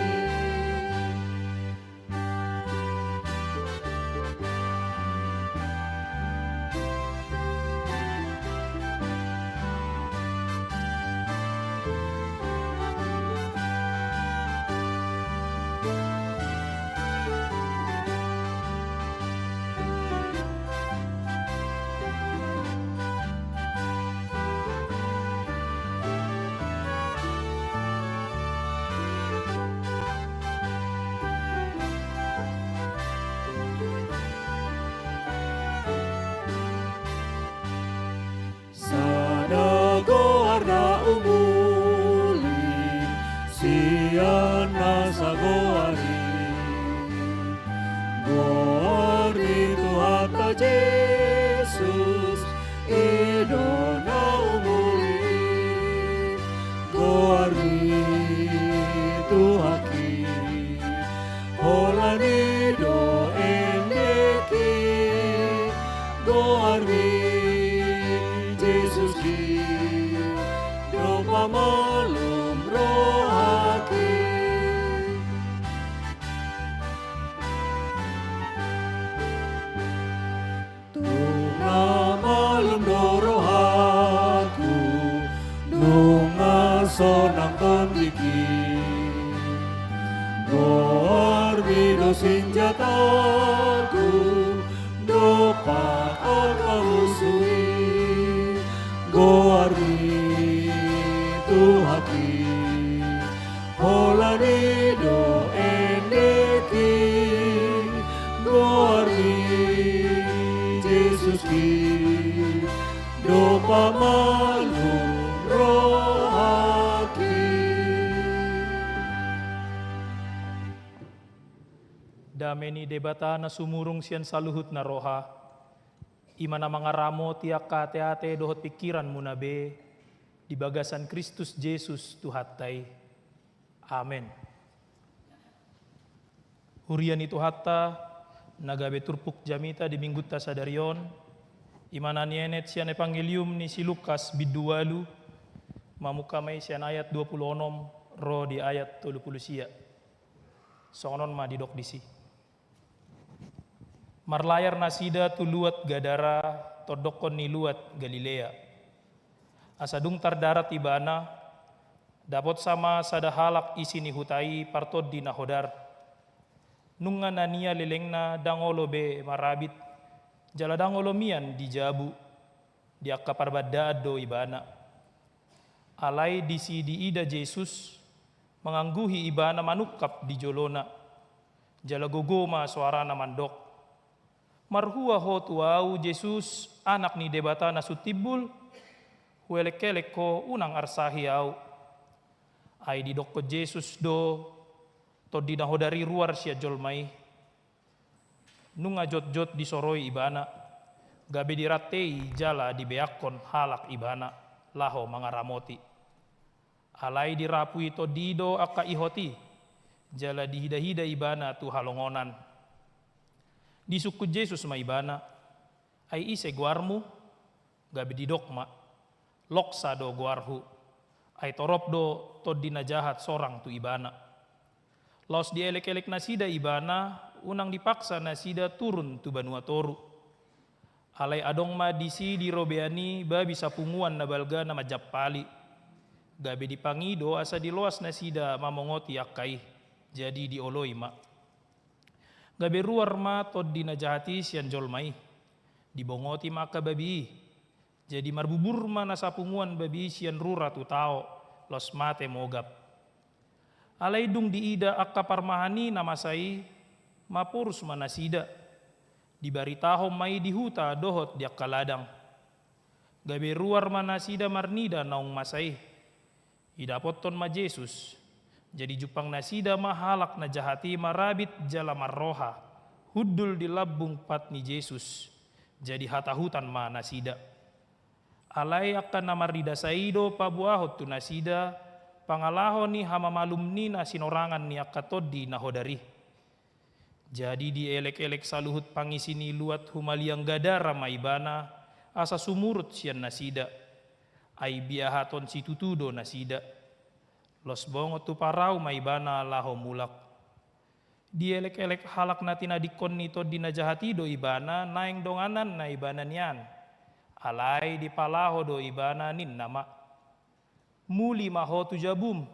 Sada goar na umuli sian na sagoar i, goar ni Tuhanta Jesus, i do na umuli, goar ni Tuhanki, holan i do endek i, goar ni Jesuski, do pamalum rohangki. Tung Nunga sonang tondingki, goarmi do sinjataku, dompak angka musu i, goarmi Tuhangki, holan i do endengki, goarmi Jesuski, do pamalum rohangki. Dame ni Debata na sumurung sian saluhutna roha, i ma na mangaramoti angka ateate dohot pingkiranmuna be di bagasan Kristus Jesus Tuhanta i. Amen. Huria ni Tuhanta, na gabe turpuk jamita di minggunta sadari on, i ma na nienet sian Evangelium ni si Lukas bindu ualu, mamungka ma i sian ayat dua pulu onom ro di ayat tolu pulu sia. Songon on ma didok disi. Marlayar nasida tu luat Gadara, tondokkon ni luat Galilea. Asa dung tardarat ibana, dapotsa ma sada halak isi ni huta i partondi na hodar. Nunga na nia lelengna ndang olo be marabit, jala ndang olo mian di jabu, di angka parbandaan do ibana. Alai disi diida Jesus, mangangguhi ibana manungkap di jolona. Jala gogo ma soarana mandok: Marhua ho tu ahu, Jesus, Anak ni Debata na sun timbul? Huelek-elek ho, unang arsahi ahu. Ai didokkon Jesus do: Tondi na hodar i ruar sian jolma i. Nunga jotjot disoroi ibana, gabe dirantei jala dibeakkon halak ibana laho mangaramoti. Alai dirapui tondi i do angka ihot i, jala dihidahida ibana tu halongonan. Disungkun Jesus ma ibana: Ai ise goarmu? Gabe didok ma: Loksa do goarhu. Ai torop do tondi na jahat sorang tu ibana. Laos dielek-elek nasida ibana, unang dipaksa nasida turun tu banua toru. Alai adong ma disi di robean i babi sapunguan na balga na manjampali. Gabe dipangido asa diloas nasida mamongoti angka i, jadi dioloi ma. Gabe ruar ma tondi na jahat i sian jolma i. Dibongoti ma angka babi i. Jadi marbubur ma na sapunguan babi i sian rura tu tao, laos mate mogap. Alai dung diida angka parmahan i na masa i, maporus ma nasida. Dibaritahon ma i di huta dohot di angka ladang. Gabe ruar ma nasida marnida naung masa i. Idapothon ma Jesus. Jadi jumpang nasida ma halak na jahat i marabit jala marroha, hundul di lambung pat ni Jesus. Jadi hatahutan ma nasida. Alai angka na marnida sai i do paboahon tu nasida pangalaho ni hamamalum ni na sinorangan ni angka tondi na hodar i. Jadi dielek-elek saluhut pangisi ni luat humaliang Gadara ma ibana, asa sumurut sian nasida. Ai biahaton situtu do nasida. Laos bongot tu parau ma ibana laho mulak. Dielek-elek halak na tinadingkon ni tondi na jahat i do ibana naeng dongananna ibana nian. Alai dipalaho do ibana ninna ma: Muli ma ho tu jabum.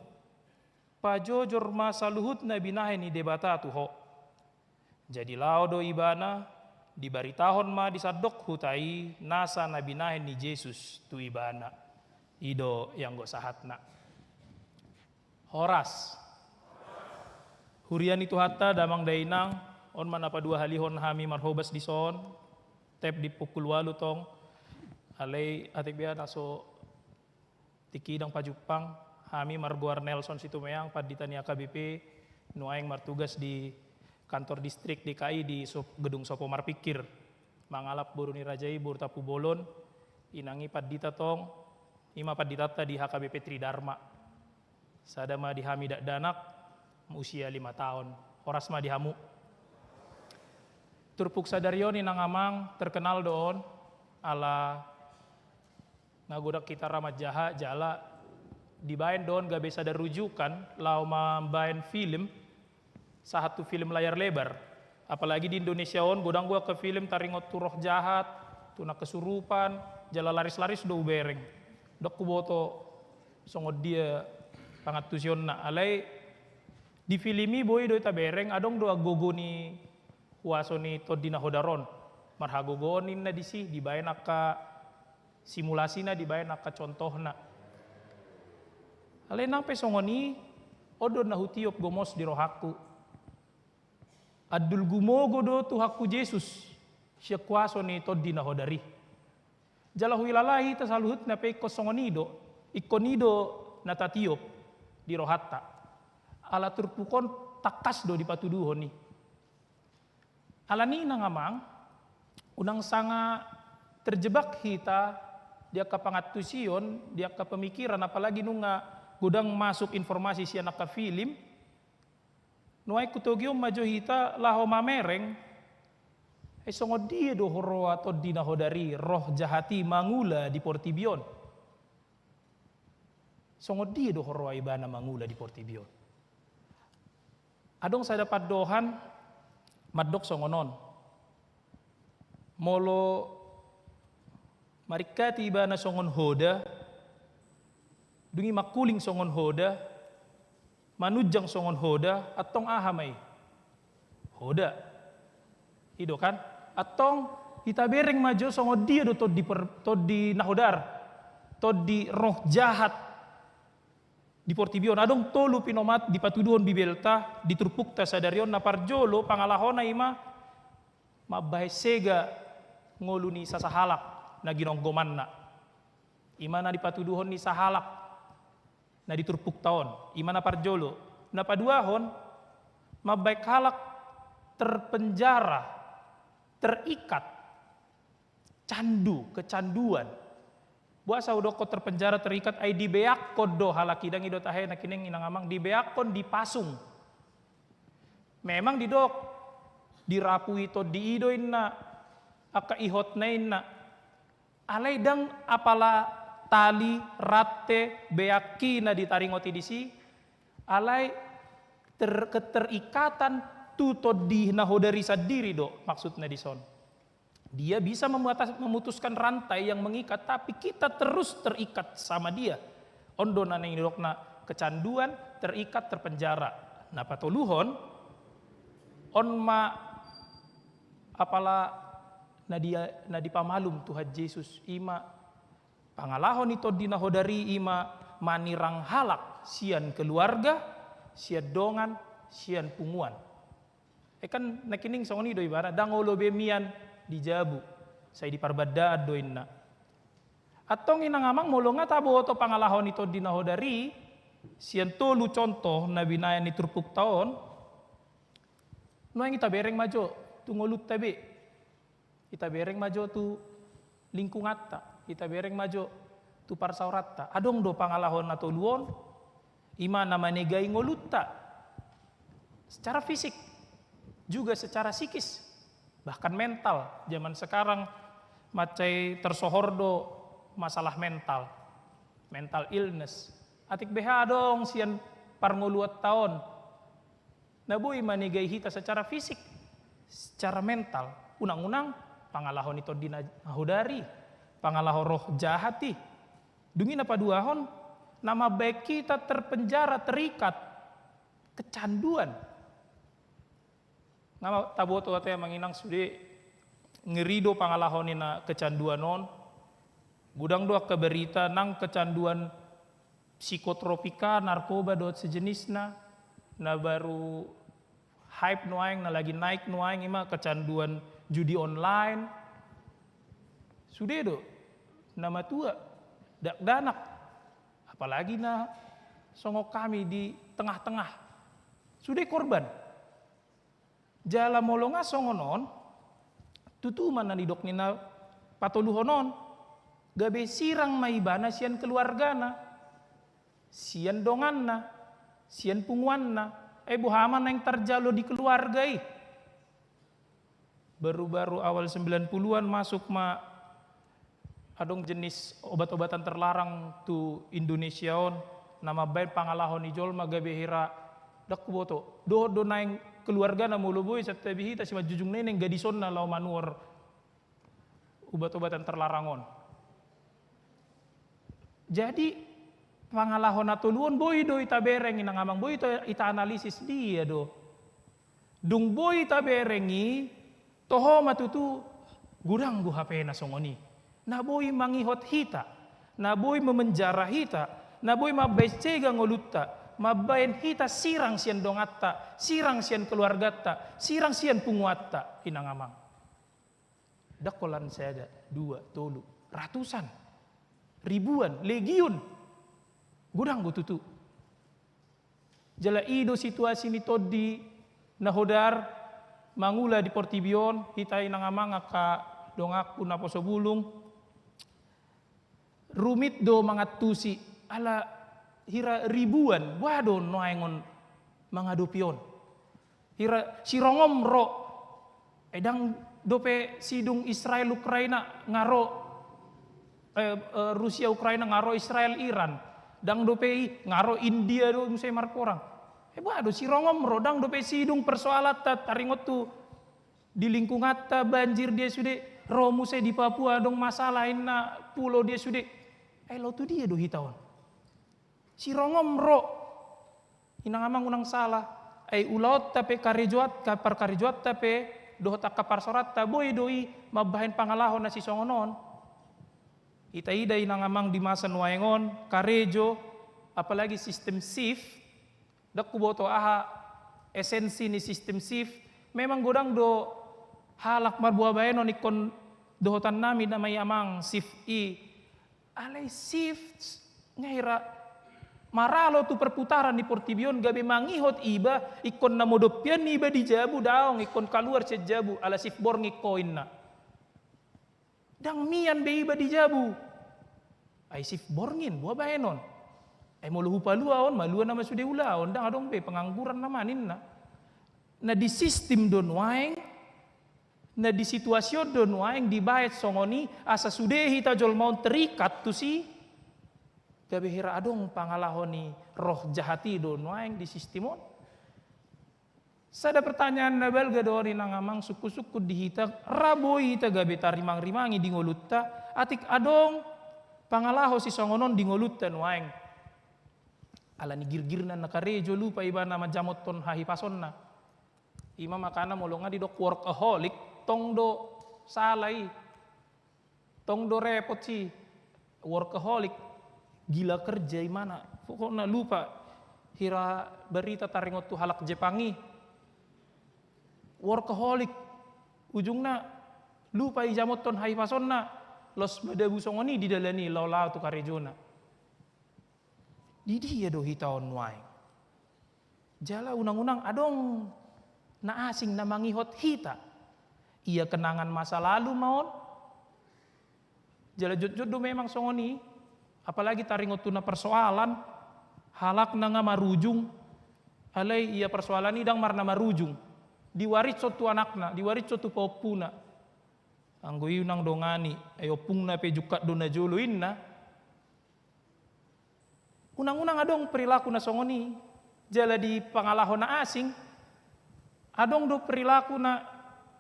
Pajojor ma saluhut na binahen ni Debata tu ho. Jadi laho do ibana, dibaritahon ma di sandok huta i nasa na binahen ni Jesus tu ibana. I do ianggo sahatna. Horas. Huria ni Tuhanta, damang dainang, on ma na paduahalihon hami marhobas dison, tep di pukul ualu tong, alai atik bia na so tingki ndang pajumpang, hami margoar Nelson Situmeang, pandita ni H K B P, nuaeng martugas di kantor distrik D K I di Sop-, gedung Sopo Marpikir. Mangalap boru ni raja i, boru Tampubolon, inang i pandita tong, i ma panditanta di H K B P Tridharma. Sada ma di hami dakdanak, usia lima taon. Horas ma di hamu. Turpuk sadari on inang amang, terkenal do on, ala nga godang hita ra manjaha jala dibaen do on gabe sada rujukan laho mambaen film, sahat tu film layar lebar. Apalagi di Indonesia on godang do angka film taringot tu roh jahat, tu na kesurupan, jala laris-laris do hubereng. Dok huboto songon dia pangantusionna. Alai di film i boi do tabereng, adong do anggo-anggo ni huaso ni Tondi na Hodar on. Marhagogoon ninna disi, dibaen angka simulasina, dibaen angka contohna. Alai nang pe songon i, on do na hutiop gomos di rohangku. Andul gumogo do Tuhanku Jesus sian huaso ni Tondi na Hodar i. Jala huilala hita saluhutna pe ingkon songon i do, ingkon i do na tatiop di rohanta. Ala turpuk on tangkas do dipatuduhon i. Alani i nang amang, unang sanga terjebak hita di angka pangantusion, di angka pemikiran, apalagi nunga godang masuk informasi sian angka film. Nuaeng hutogihon ma jo hita laho mamereng, ai songon dia do huroa Tondi na Hodar i, roh jahat i mangula di portibi on. Songon dia do huroa ibana mangula di portibi on. Adong sada pandohan mandok songon on. Molo maringkati ibana songon hoda, dung i mangkuling songon hoda, manunjang songon hoda, antong aha ma i? Hoda. I do kan? Antong hita bereng ma jo songon dia do Tondi per-, Tondi na Hodar, Tondi roh jahat di portibi on. Adong tolu pinomat dipatuduhon Bibelta di turpukta sadari on. Na parjolo pangalahona i ma mambahen sega ngolu ni sasahalak na ginonggomanna. I ma na dipatuduhon ni sahalak na di turpukta on. I ma na parjolo. Na paduahon, mambahen halak terpenjara, terikat, candu, kecanduan. Boasa hudokkon terpenjara, terikat? Ai dibeakkon do halak i. Dang i do tahe nangkining inang amang, dibeakkon, dipasung. Memang didok, dirapui tondi i do inna, angka ihotna inna. Alai dang apala tali, rante, beak i na ditaringoti disi, alai ter-, keterikatan tu Tondi na Hodar i sandiri do maksudna dison. Dia bisa memuatas-, memutuskan rantai yang mengikat, tapi kita terus terikat sama dia. On do na naeng didokna kecanduan, terikat, terpenjara. Na patoluhon, on ma apala na di-, na dipamalum Tuhan Jesus, i ma pangalaho ni Tondi na Hodar i, i ma manirang halak sian keluarga, sian dongan, sian punguan. E kan nangkining songon i do ibana, dang olo be mian di jabu, sai di parbandaan do inna. Antong inang amang, molo nga taboto pangalaho ni Tondi na Hodar i sian tolu contoh na binaen ni turpukta on, nuaeng hita bereng ma jo tu ngolunta be. Hita bereng ma jo tu lingkunganta, hita bereng ma jo tu parsaoranta. Adong do pangalaho na tolu on, i ma na manegai ngolunta secara fisik, juga secara psikis, bahkan mental. Zaman sekarang mansai tersohor do masalah mental, mental illness. Atik beha adong sian parngoluanta on na boi manegai hita secara fisik, secara mental. Unang-unang pangalaho ni Tondi na Hodar i, pangalaho roh jahat i. Dung i na paduahon, na mambaen hita terpenjara, terikat, kecanduan. Nga taboto ate amang inang, sude ngeri do pangalaho ni na kecanduan on. Godang do angka berita nang kecanduan psikotropika, narkoba dohot sejenisna, na baru hype nuaeng, na lagi naik nuaeng, i ma kecanduan judi online. Sude do na matua, dakdanak, apalagi na songon hami di tengah-tengah, sude korban. Jala molo nga songon on, tutu ma na nidok ni na patoluhon on, gabe sirang ma ibana sian keluargana, sian donganna, sian punguanna. E, boha ma naeng tarjalo di keluarga i? Baru-baru awal sembilan puluhan masuk ma adong jenis obat-obatan terlarang tu Indonesia on, na mambaen pangalaho ni jolma gabe hira, dang huboto. Dohot do naeng keluargana, molo boi santabi hita, simanjujung neneng gadisonna laho manuhor obat-obatan terlarang on. Jadi pangalaho na tolu on boi do ita bereng, inang amang, boi do ita analisis dia do. Dung boi ita bereng i, toho ma tutu godang do hape na songon i. Na boi mangihot hita, na boi memenjara hita, na boi mambaen sega ngolunta, mambaen hita sirang sian donganta, sirang sian keluarganta, sirang sian punguanta, inang amang. Ndang holan sada, dua, tolu, ratusan, ribuan, legiun. Godang do tutu. Jala i do situasi ni tondi na hodar mangula di portibi on, hita inang amang angka donganku naposo bulung. Rumit do mangantusi, ala hira ribuan, boha do nuaeng on mangadopi on. Hira sirongom ro, eh, ndang dope sidung Israel Ukraina nga ro, eh, eh, Rusia Ukraina nga ro Israel Iran, ndang dope i nga ro India do muse marporang. Eh, boha do sirongom ro, ndang dope sidung persoalanta, taringot tu di lingkunganta banjir dia sude, ro muse di Papua adong masalah inna pulo dia sude. Eh, laho tu dia do hita on? Sirongom ro. Inang amang unang sala. Ai ulaonta pe karejoanta, parkarejoanta pe dohot angka parsaoranta boi do i mambahen pangalaho na sisongon on. Ita ida inang amang di masa nuaeng on, karejo, apalagi sistem shift, ndang huboto aha esensi ni sistem shift. Memang godang do halak marboa baenon ingkon dohotannami nama i amang shift i. Alai shift nga hira maralo tu perputaran ni portibi on gabe mangihot iba ingkon na modom pian iba di jabu daong ingkon kaluar sian jabu ala shift borngin ho inna. Ndang mian be iba di jabu. Ai shift borngin, boha baenon? Ai molo hupalua on, malua nama sude ulaon, ndang adong be pengangguran nama ninna. Na di sistem do nuaeng, na di situasi on do nuaeng dibaen songon i, asa sude hita jolma on terikat tusi. Gabe hira adong pangalaho ni roh jahat i do nuaeng di sistem on. Sada pertanyaan na balga do on inang amang sungkun-sungkun di hita, ra boi hita gabe tarimang-rimangi di ngolunta, atik adong pangalaho sisongon on di ngolunta nuaeng. Ala ni girgirna na karejo lupa ibana manjamothon hahipasonna. Ima makana molo nga didok workaholic, tong do sala i. Tong do repot si workaholic, gila kerja imana. Pokokna lupa hira barita taringot tu halak Jepang i. Workaholic, ujungna lupa ijamothon hahipasonna, los madabu songon i di dalan i laho-laho tu karejona. Di dia do hita on nuaeng? Jala unang-unang adong na asing na mangihot hita. Ia kenangan masa lalu ma on. Jala jotjot do memang songon i. Apalagi taringot tu na persoalan, halakna nga marujung. Alai ia persoalan i ndang marna marujung. Diwarishon tu anakna, diwarishon tu paompuna. Anggo i unang dongani, ai ompungna pe jungkat do na jolo inna. Unang-unang adong perilaku na songon i, jala di pangalaho na asing, adong do perilaku na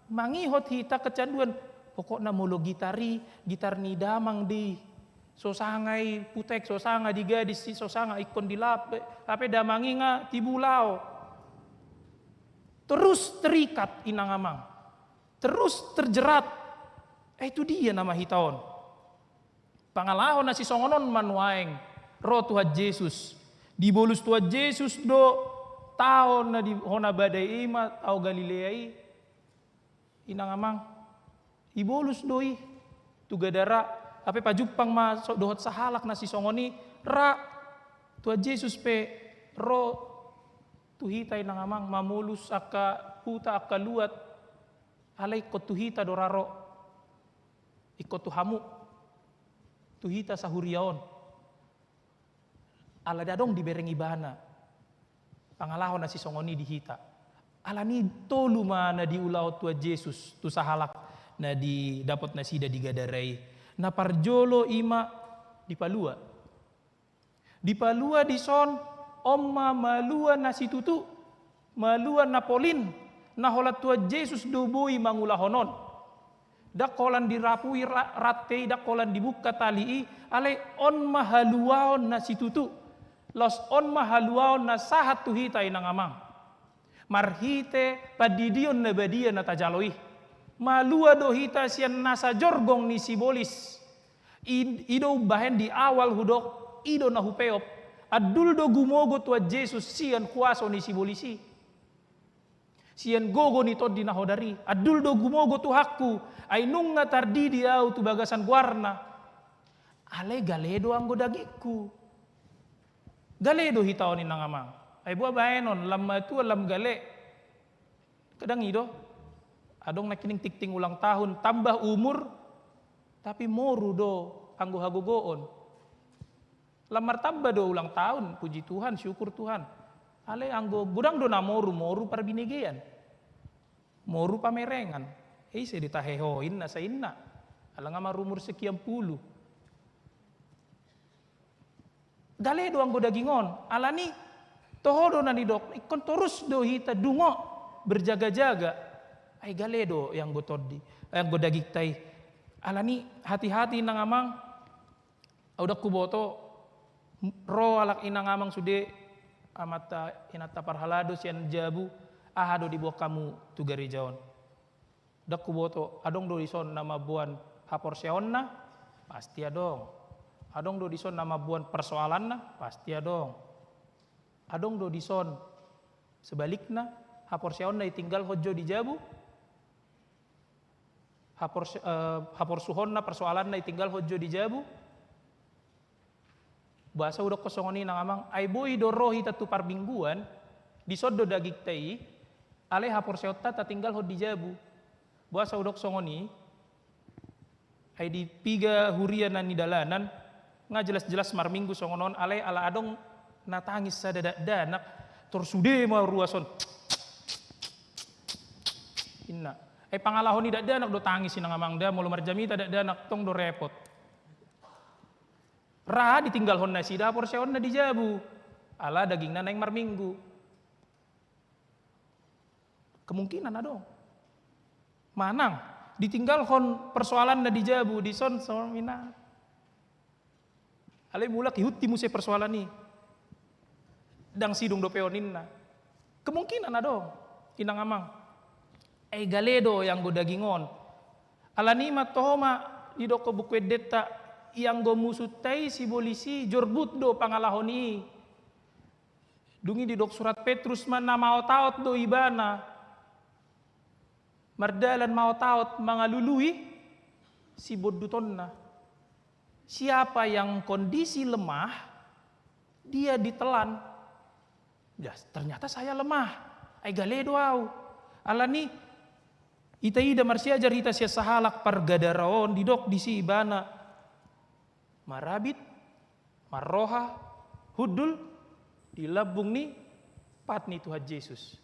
mangihot hita kecanduan, pokokna molo gitar i, gitar ni damang di, so sanga i putek, so sanga di gadis i, so sanga ingkon di lap, hape damang i nga tibu laho. Terus terikat inang amang, terus terjerat. Eh, tu dia nama hita on? Pangalaho na sisongon on ma nuaeng ro Tuhan Jesus. Dibolus Tuhan Jesus do tao na di hona badai i ma tao Galilea i. Inang amang, ibolus do i tu Gadara, hape pajumpang ma so dohot sahalak na sisongon i, ra Tuhan Jesus pe ro tu hita inang amang, mamolus angka huta angka luat, alai ingkon tu hita do ra ro. Ingkon tu hamu, tu hita sahuria on. Ala ndang adong dibereng ibana pangalaho na sisongon i di hita. Ala ni tolu ma na diulahon Tuhan Jesus tu sahalak na didapot nasida di Gadara i. Na parjolo ima dipalua. Dipalua dison, on ma malua na situtu, malua na polin, na holan Tuhan Jesus do boi mangulahon on. Ndang holan dirapui ra-, rante i, ndang holan dibuka tali i, alai on ma haluaon na situtu. Laos on ma haluaon na sahat tu hita, inang amang. Marhite pandidion na badia na tajalo i. Malua do hita sian nasa jorgong ni sibolis. I, i do umbahen di awal hudok, i do na hupeop. Andul do gumogo Tuhan Jesus sian kuaso ni sibolis i. Sian gogo ni tondi na hodar i. Andul do gumogo Tuhanku, ai nunga tardidi au tu bagasan goarna. Alai gale do anggo dagingku. Gale do hita on, inang amang. Ai boa baenon, lam matua, lam gale. Kadang i do. Adong nangkining tingting ulang tahun, tambah umur, tapi moru do anggo hagogoon. Lam martamba do ulang tahun, puji Tuhan, syukur Tuhan. Alai anggo godang do na moru, moru parbinegean. Moru pamerengan. Ise ditahehoin na sainna. Ala nga marumur sekian puluh. Gale do anggo daging on. Alani toho do na nidok, ingkon torus do hita dungo berjaga-jaga. Ai gale do i anggo tondi, ai anggo dagingta i. Alani hati-hati, inang amang. Au ndang huboto, ro halak inang amang sude, amanta inanta parhalado sian jabu, aha do diboan hamu tu gareja on. Ndang huboto, adong do dison na mamboan haporseaonna? Pasti adong. Adong do dison na mamboan persoalanna? Pasti adong. Adong do dison sebalikna, haporseaonna ditinggalhon jo di jabu? Hapors-, eh, haporsuhonna, persoalanna ditinggalhon jo di jabu? Boasa hudokkon songon i, inang amang? Ai boi do ro hita tu parmingguan, dison do dagingta i, alai haporseaonta tatinggalhon di jabu. Boasa hudok songon i? Ai di piga huria na nidalanan, nga jelas-jelas marminggu songon on, alai ala adong na tangis sada dakdanak, tor sude ma ruas on. Inna. Ai pangalaho ni dakdanak do tangis, inang amang, da, molo marjamita dakdanak tong do repot. Ra ditinggalhon nasida haporseaonna di jabu, ala dagingna naeng marminggu. Kemungkinan adong. Manang ditinggalhon persoalanna di jabu, dison songon i, inna. Alai mulak ihunti muse persoalan i. Ndang sidung dope on, inna. Kemungkinan adong, inang amang. Ai gale do i anggo daging on. Alani i ma toho ma didokkon Buku Endenta, i anggo musunta i sibolis i, jorbut do pangalaho ni i. Dung i didok surat Petrus ma, na maotaot do ibana mardalan, maotaot mangalului sibondutonna. Siapa yang kondisi lemah, dia ditelan. Ya, ternyata saya lemah. Ai gale do au. Alani i, taida, marsiajar hita sian sahalak pargadara on, didok disi ibana marabit, marroha, hundul di lambung ni pat ni Tuhan Jesus.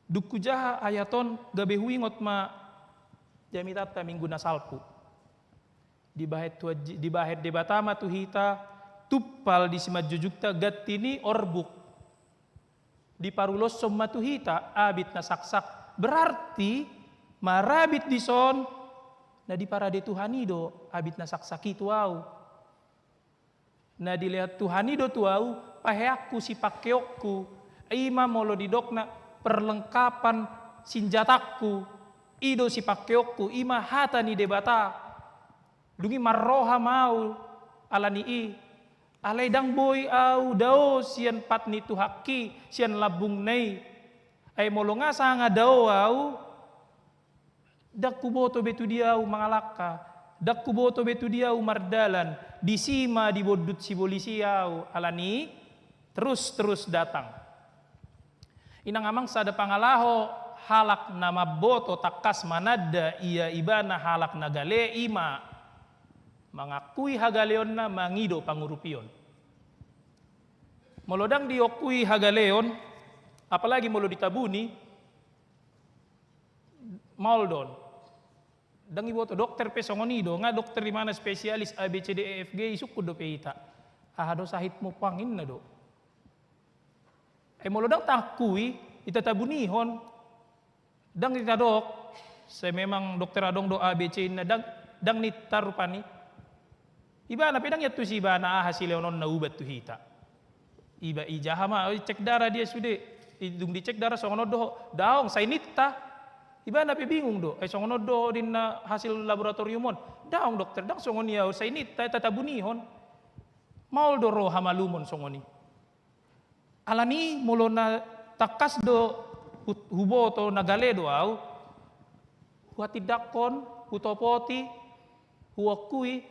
Dung hujaha ayat on, gabe huingot ma jamitanta minggu na salpu. Dibahen Tuhan Je-, dibahen Debata ma tu hita tumpal di simanjujungta ganti ni orbuk. Diparuloshon ma tu hita abit na saksak. Berarti marabit dison, na diparade Tuhan i do abit na saksak i tu au. Na dilehon Tuhan i do tu au paheanku, sipangkeonku. I ma molo didokna perlengkapan sinjatangku. I do sipangkeonku, i ma hata ni Debata. Dung i marroha ma au alani i. Alai ndang boi au dao sian pat ni Tuhanki, sian lambungna i. Ai molo nga sanga dao au, ndang huboto be tu dia au mangalangka, ndang huboto be tu dia au mardalan, disi ma dibondut sibolis i au, alani terus-terus datang. Inang amang, sada pangalaho halak na mamboto tangkas mananda ia ibana halak na gale, i ma mangakui hagaleonna, mangido pangurupion. Molo ndang diakui hagaleon, apalagi molo ditabuni, maol do on. Ndang iboto, dokter pe songon i do, nga dokter i ma na spesialis A B C D E F G, isungkun dope hita. Aha do sahitmu, pang, inna do. Ai molo ndang taakui, ita tabunihon, ndang ita dok, Sai memang dokter adong do A B C inna, dang, dang ninta rupani. Ibana pe dang iantusi ibana aha silehononna ubat tu hita. Iba ijaha ma, oi, cek darah dia sude. I, dung dicek darah songon on do ho. Daong, sai ninta. Ibana pe bingung do. Ai songon on do ho ninna hasil laboratorium on. Daong dokter, dang songon i ahu, sai ninta, tatabunihon. Maol do ro hamalumon songon i. Alani molo na tangkas do hu-, huboto na gale do ahu, huhatindangkon, hutopoti, huongkui,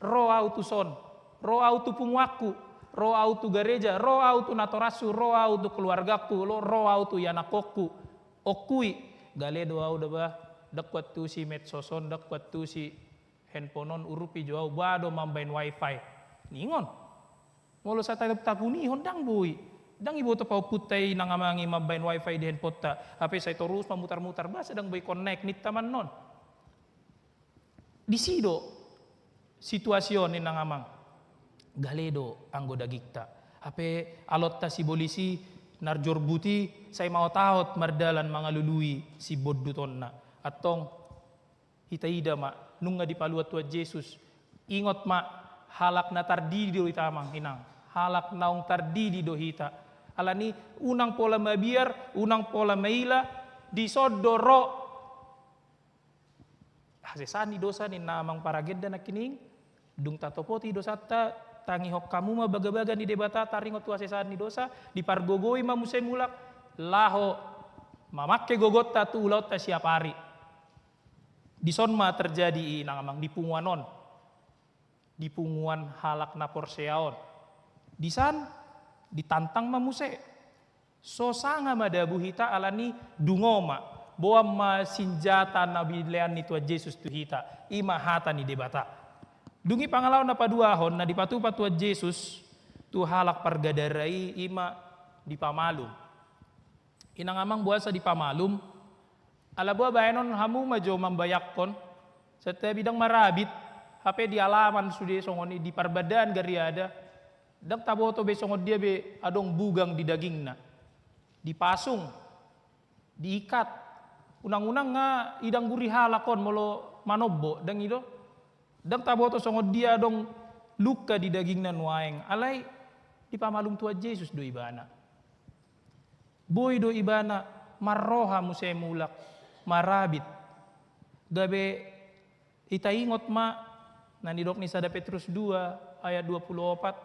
ro ahu tuson, ro ahu tu punguanku, ro ahu tu gareja, ro ahu tu natorashu, ro ahu tu keluargangku, lo-, ro ahu tu ianakhonku, ongkui, gale do ahu da bah, dang huantusi medsos on, dang huantusi handphone on, urupi jo ahu, boha do mambaen wifi. Ningon. Molo sai tatabunihon dang boi. Dang iboto pahompunta i inang amang i mambaen wifi di handphoneta. Hape sai torus mamutar-mutar, boasa dang boi connect ninta ma annon. Disi do situasi on inang amang. Gale do anggo dagingta. Hape alonta sibolis i, na jorbut i, sai maot-aot mardalan mangalului sibondutonna. Antong, hita ida ma, nunga dipaluat Tuhan Jesus. Ingot ma, halak na tardidi do hita amang inang. Halak naung tardidi do hita. Alani unang pola mabiar, unang pola maila, dison do ro hasesaan ni dosa ninna amang paragenda nangkining. Dung tatopoti dosanta, tangihon hamu ma bagabaga ni Debata, taringot tu hasesaan ni dosa, dipargogoi ma muse mulak, laho mamangke gogonta tu ulaonta siap ari. Dison ma terjadi i inang amang, di punguan on, di punguan halak na porsea on. Disan ditantang ma muse. So sanga madabu hita alani dungo ma, boan ma sinjata na binilean ni Tuhan Jesus tu hita, i ma hata ni Debata. Dung i pangalaho na paduahon na dipatupa Tuhan Jesus tu halak pargadara i, i ma dipamalum. Inang amang, boasa dipamalum? Ala boha baenon, hamu ma jo mambayangkon, satabi dang marabit, hape di alaman sude songon i, di parbandaan gariada, dang taboto be songon dia be adong bugang di dagingna. Dipasung, diikat, unang-unang nga idangguri halak on molo manombo, dang i do? Dang taboto songon dia adong luka di dagingna nuaeng, alai dipamalum Tuhan Jesus do ibana. Boi do ibana marroha muse mulak, marabit. Gabe hita ingot ma na nidok ni sada Petrus dua ayat dua pulu opat,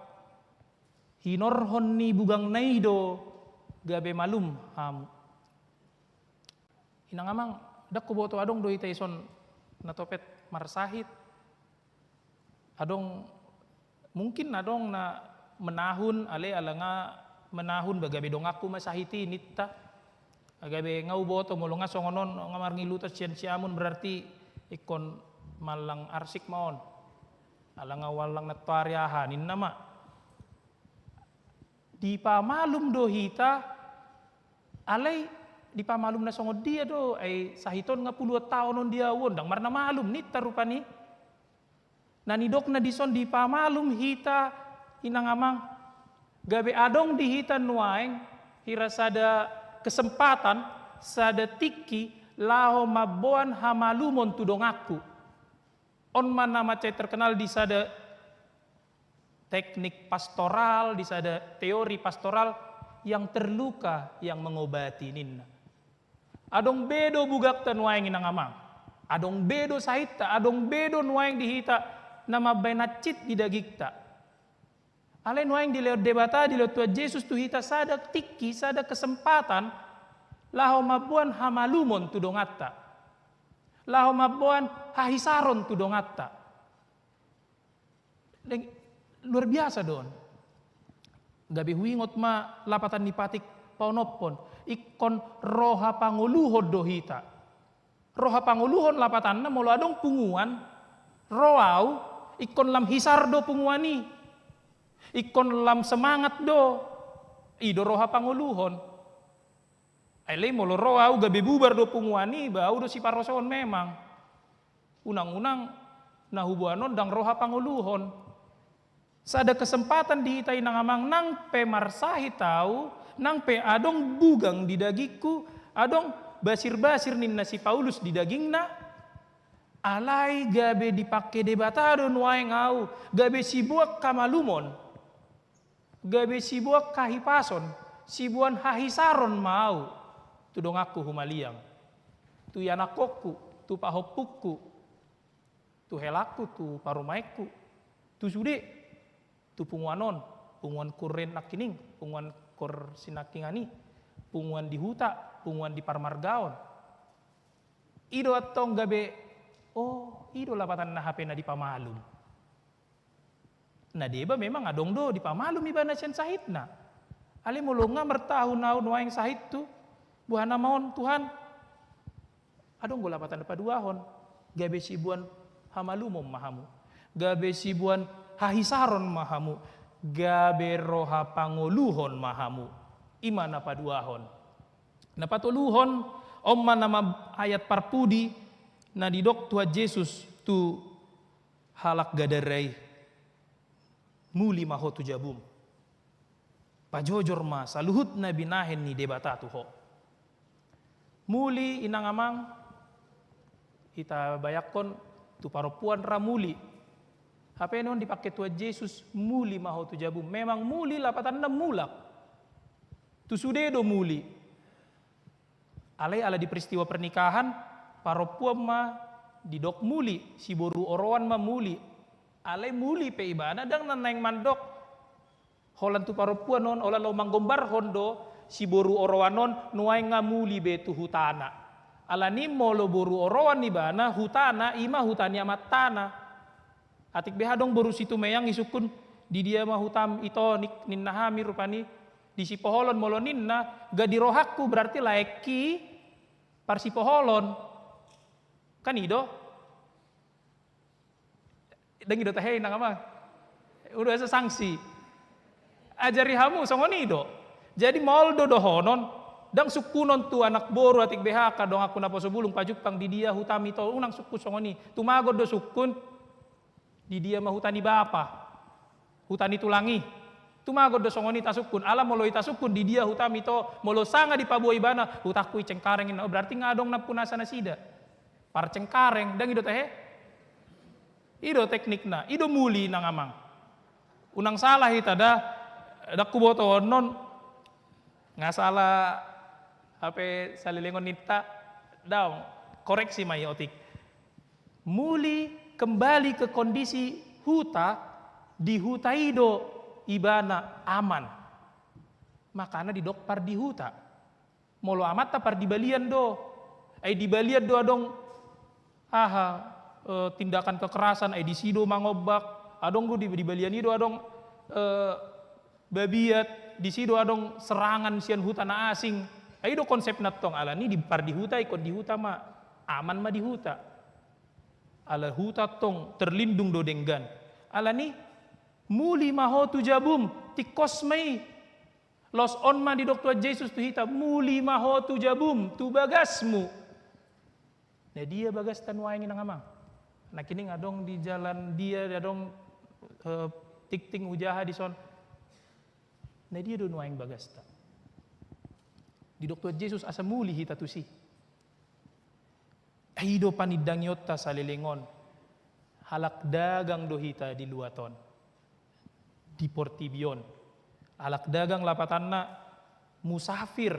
hinorhon ni bugangna i do gabe malum hamu. Inang amang, dang huboto adong do hita ison na topet marsahit. Adong, mungkin adong na menahun, ale ala nga menahun ba gabe donganku ma sahit i ninta. Gabe nga huboto, molo nga songon on, nga marngilutan sian siamun, berarti ingkon mallang arsik ma on. Ala nga huallang nantoari aha ninna ma. Dipamalum do hita, alai dipamalum na songon dia do, ai sahit on nga puluan taon on di ahu on, dang marna malum ninta rupani. Na nidokna dison dipamalum hita inang amang, gabe adong di hita nuaeng hira sada kesempatan, sada tingki laho mamboan hamalumon tu donganku. On ma na mansai terkenal di sada teknik pastoral, di sada teori pastoral, yang terluka yang mengobati ninna. Adong be do bugangta nuaeng inang amang. Adong be do sahitta, adong be do nuaeng di hita na mambaen hansit di dagingta. Alai nuaeng dilehon Debata, dilehon Tuhan Jesus tu hita sada tingki, sada kesempatan, laho mamboan hamalumon tu donganta. Laho mamboan hahisaron tu donganta. Deng, luar biasa do on. Gabe huingot ma lapatan ni patik paonomhon, ingkon roha pangoluhon do hita. Roha pangoluhon lapatanna, molo adong punguan, ro ahu, ingkon lam hisar do punguan i. Ingkon lam semangat do. I do roha pangoluhon. Alai molo ro ahu gabe bubar do punguan i, ba ahu do siparosohon memang. Unang-unang na huboan on dang roha pangoluhon. Sada kesempatan di hita inang amang, nang pe marsahit ahu, nang pe adong bugang di dagingku, adong Basir-basir ninna si Paulus di dagingna, alai gabe dipangke Debata do nuaeng ahu, gabe siboan hamalumon, gabe siboan hahipason, siboan hahisaron ma ahu tu donganku humaliang, tu ianakhonku, tu pahompungku, tu helangku, tu parumaenku, tu sude, tu punguan on, punguan Kurre nangkining, punguan Kor sinangkingan i, punguan di huta, punguan di parmargaon. I do antong gabe, oh, i do lapatanna hape na dipamalum. Na deba memang adong do dipamalum ibana sian sahitna. Alai molo nga martahun ahu nuaeng sahithu, boha nama on Tuhan? Adong do lapatan paduahon, gabe siboan hamalumon ma hamu, gabe siboan hahisaron ma hamu, gabe roha pangoluhon ma hamu. I ma na paduahon. Na patoluhon, on ma nama ayat parpudi na didok Tuhan Jesus tu halak Gadara i, muli ma ho tu jabum. Pajojor ma saluhut na binahen ni Debata tu ho. Muli inang amang, hita bayangkon tu parompuan ra muli. Hape non dipangke Tuhan Jesus, muli ma ho tu jabum. Memang muli lapatanna mulak. Tu sude do muli. Alai ala di peristiwa pernikahan, parompuan ma didok muli, siboru oroan ma muli. Alai muli pe ibana ndang na naeng mandok, holan tu parompuan on, holan laho manggombarhon do siboru oroan on, nuaeng nga muli be tu hutana. Alani molo boru oroan ibana, hutana, i ma huta ni amantana. Atik beha adong boru Situmeang disungkun, di dia ma hutam ito, ninna hami rupani, di sipoholon molo ninna, ga di rohangku berarti laengki parsipoholon. Kan i do? Ndang i do tahe inang amang? Udah asa sanksi. Ajari hamu songon i do. Jadi maol do dohonon, ndang sungkunon tu anak boru atik beha angka donganku naposo bulung pajumpang di dia hutam ito, unang sungkun songon i. Tumagon do sungkun, di dia ma huta ni bapa, huta ni tulang i. Tumagon do songon i tasungkun, ala molo i tasungkun di dia hutam ito, molo sanga dipaboa ibana, hutangku i Cengkareng inna, berarti nga adong nampuna asa nasida. Parcengkareng, ndang i do tahe? I do teknikna, i do muli inang amang. Unang salah hita da, ndang huboto on non, nga salah hape salelengon ninta, daong, koreksi ma i otik. Muli kembali ke kondisi huta, di huta i do ibana aman. Makana didok pardihuta. Molo amanta pardibalian do. Ai di balian do adong aha, eh, tindakan kekerasan, ai disi do mangombak, adong do di, di balian i do adong, eh, babiat, disi do adong serangan sian huta na asing. Ai do konsepna tong, alani di pardihuta, ingkon di huta ma, aman ma di huta. Ala huta tong terlindung do denggan. Alani muli ma ho tu jabum, tingkos ma i. Laos on ma didok Tuhan Jesus tu hita, muli ma ho tu jabum, tu bagasmu. Na dia bagasta nuaeng inang amang? Nangkining adong di jalan dia, adong, eh, tingting ujaha dison. Na dia do nuaeng bagasta? Didok Tuhan Jesus asa muli hita tusi. I do panindangionta saleleng on. Halak dagang do hita di luat on, di portibi on. Halak dagang lapatanna musafir.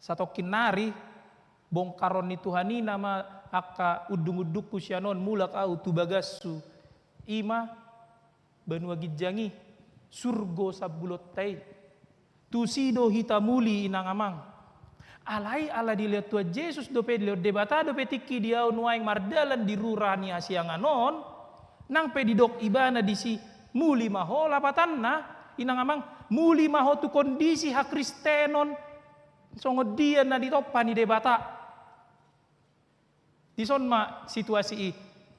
Satongkin nari bongkaron ni Tuhan i nama angka undung-undungku sian on, mulak ahu tu bagashu. I ma banua ginjang i, surgo sambulonta i. Tusi do hita muli inang amang. Alai ala dilehon Tuhan Jesus dope, dilehon Debata dope tingki di ahu nuaeng mardalan di rura ni hasiangan on, nang pe didok ibana disi, muli ma ho lapatanna, inang amang, muli ma ho tu kondisi hakristenon songon dia na ditompa ni Debata. Dison ma situasi i,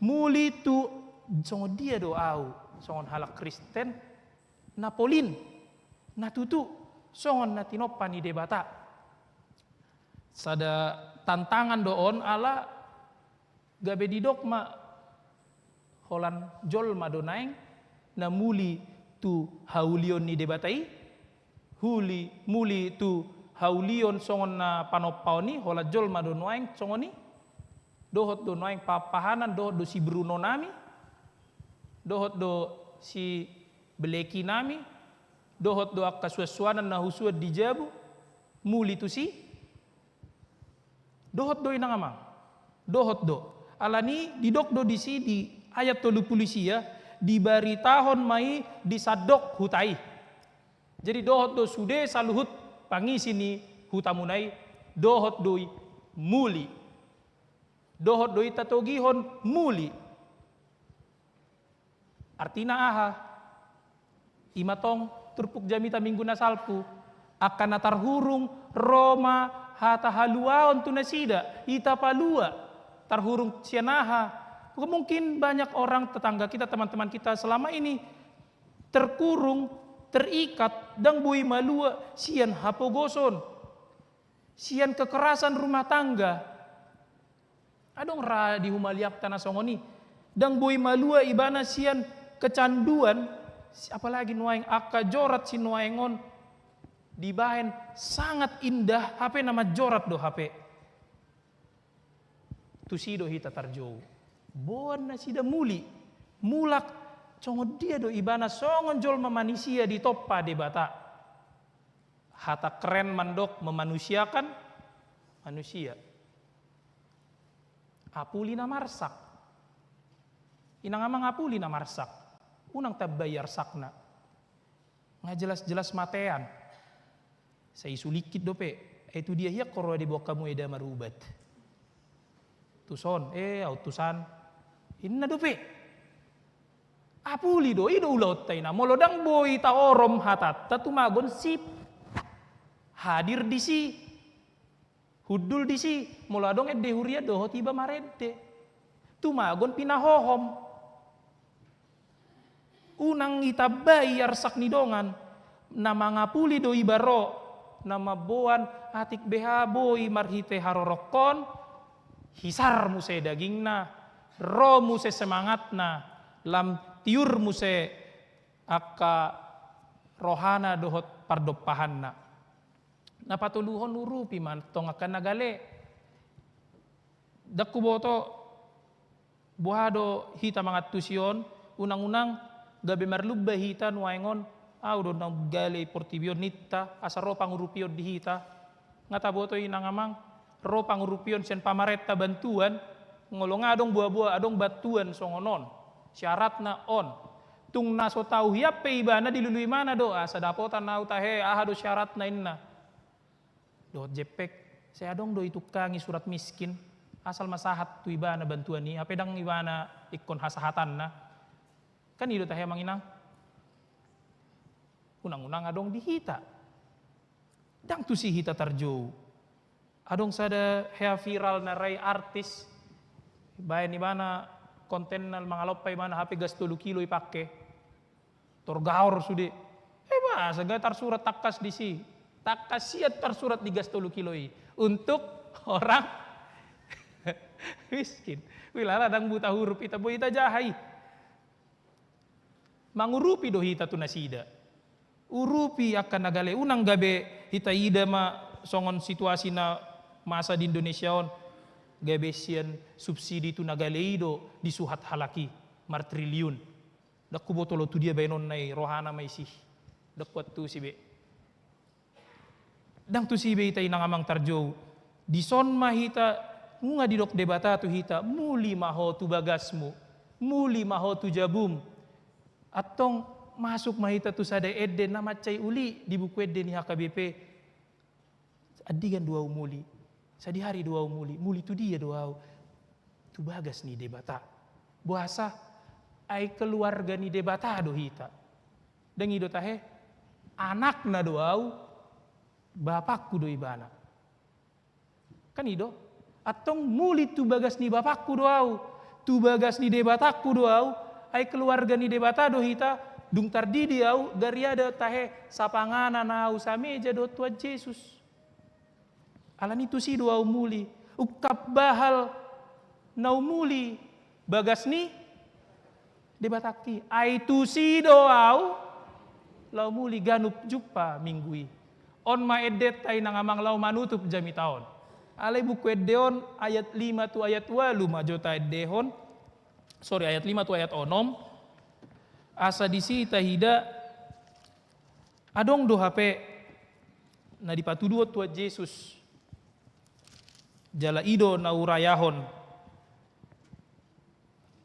muli tu songon dia do ahu songon halak Kristen na polin, na tutu songon na tinompa ni Debata. Sada tantangan do on ala gabe didok ma holan jolma do naeng na muli tu haulion ni Debata i, huli, muli tu haulion songon na panompaon i, holan jolma do nuaeng songon i. Dohot do nuaeng pahapahanan, dohot do si Bruno nami, dohot do si Bleki nami, dohot do angka suansuanan na husuan di jabu, muli tusi. Dohot do inang amang, dohot do. Alani didok do disi di ayat tolu pulu sia, dibaritahon ma i di sandok huta i. Jadi dohot do sude saluhut pangisi ni hutamuna i, dohot do i muli. Dohot do i tatogihon muli. Artina aha? Ima tong turpuk jamita minggu na salpu, angka na tarhurung ro ma hata haluaon tu nasida, hita palua, tarhurung sian aha? Mungkin banyak orang tetangga kita, teman-teman kita selama ini terkurung, terikat, ndang boi malua sian hapogoson, sian kekerasan rumah tangga. Adong ra di humaliangta na songon i. Ndang boi malua ibana sian kecanduan, si-, apalagi nuaeng angka jorat si nuaeng on dibaen sangat indah, hape na manjorat do hape. Tusi do hita tarjou. Boan nasida muli. Mulak, songon dia do ibana songon jolma manisia ditompa Debata. Hata keren mandok memanusiakan manusia. Apuli na marsak. Inang amang, apuli na marsak. Unang tambai arsakna. Nga jelas-jelas matean. Sai sulikit dope. Eh, tu dia hian ho ro diboan hamu eda marubat. Tuson, eh, au tusan. Inna dope. Apuli do, i do ulaonta ina. Molo ndang boi taorom hatanta tumagon sip. Hadir disi. Hundul disi, molo adong ende huria dohot iba marende. Tumagon pinahohom. Unang itambai arsak ni dongan, na mangapuli do iba ro, na mamboan atik beha boi marhite harorokkon, hisar muse dagingna, ro muse semangatna, lam tiur muse angka rohana dohot pardompahanna. Na patoluhon urupi ma tong angka na gale. Ndang huboto boha do hita mangantusi on, unang-unang gabe marlumba hita nuaeng on, au do na gale i portibi on ninta, asa ro pangurupion di hita. Nga taboto inang amang, ro pangurupion sian pamarenta bantuan, molo nga adong boa-boa, adong bantuan songon on. Syaratna on. Tung na so tau hian pe ibana dilului mana do, asa dapotan au tahe, aha do syaratna inna. Dohot jempek, sai adong do itungkangi surat miskin, asal ma sahat tu ibana bantuan i, hape ndang ibana ingkon hasahatanna. Kan i do tahe amang inang. Unang-unang adong di hita. Ndang tusi hita tarjou. Adong sada hea viral na rai artis, baen ibana kontenna mangalompa ibana hape gas tolu kilo ipake. Torgaor sude. Eh, bahasa ga tarsurat tangkas disi. Tangkas sian tarsurat di gas tolu kilo i. Untuk orang miskin. Wilala ndang buta huruf hita, boi hita jaha i. Mangurupi do hita tu nasida. Urupi angka na gale, unang gabe hita ida ma songon situasi na masa di Indonesia on. Gabe sian subsidi tu na gale i do disuhat halak i martriliun. Ndang huboto olo tu dia baenonna i, rohana ma isi. Ndang huantusi be. Ndang tusi be hita inang amang tarjou. Dison ma hita, nunga didok Debata tu hita, muli ma ho tu bagasmu, muli ma ho tu jabum. Antong masuk ma hita tu sada ende na mansai uli di buku ende ni H K B P. Andigan do au muli, sadihari do au muli, muli tu dia do au? Tu bagas ni Debata. Boasa? Ai keluarga ni Debata do hita. Ndang i do tahe, anakna do au, bapakku do ibana. Kan i do, antong muli tu bagas ni bapakku do au, tu bagas ni Debatangku do au, ai keluarga ni Debata do hita, dung tardidi au, gariada tahe, sapanganan au sameja dohot Tuhan Jesus. Alani tusi do au muli, ungkap bahal na umuli bagas ni Debatangki. Ai tusi do au laho muli ganup jumpa minggu i. On ma endenta inang amang laho manutup jamita on. Alai buku ende on ayat lima tu ayat ualu ma jo taendehon. Sorry, ayat lima tu ayat onom. Asa disi taida adong do hape na dipatuduhon Tuhan Jesus. Jala i do na urayahon.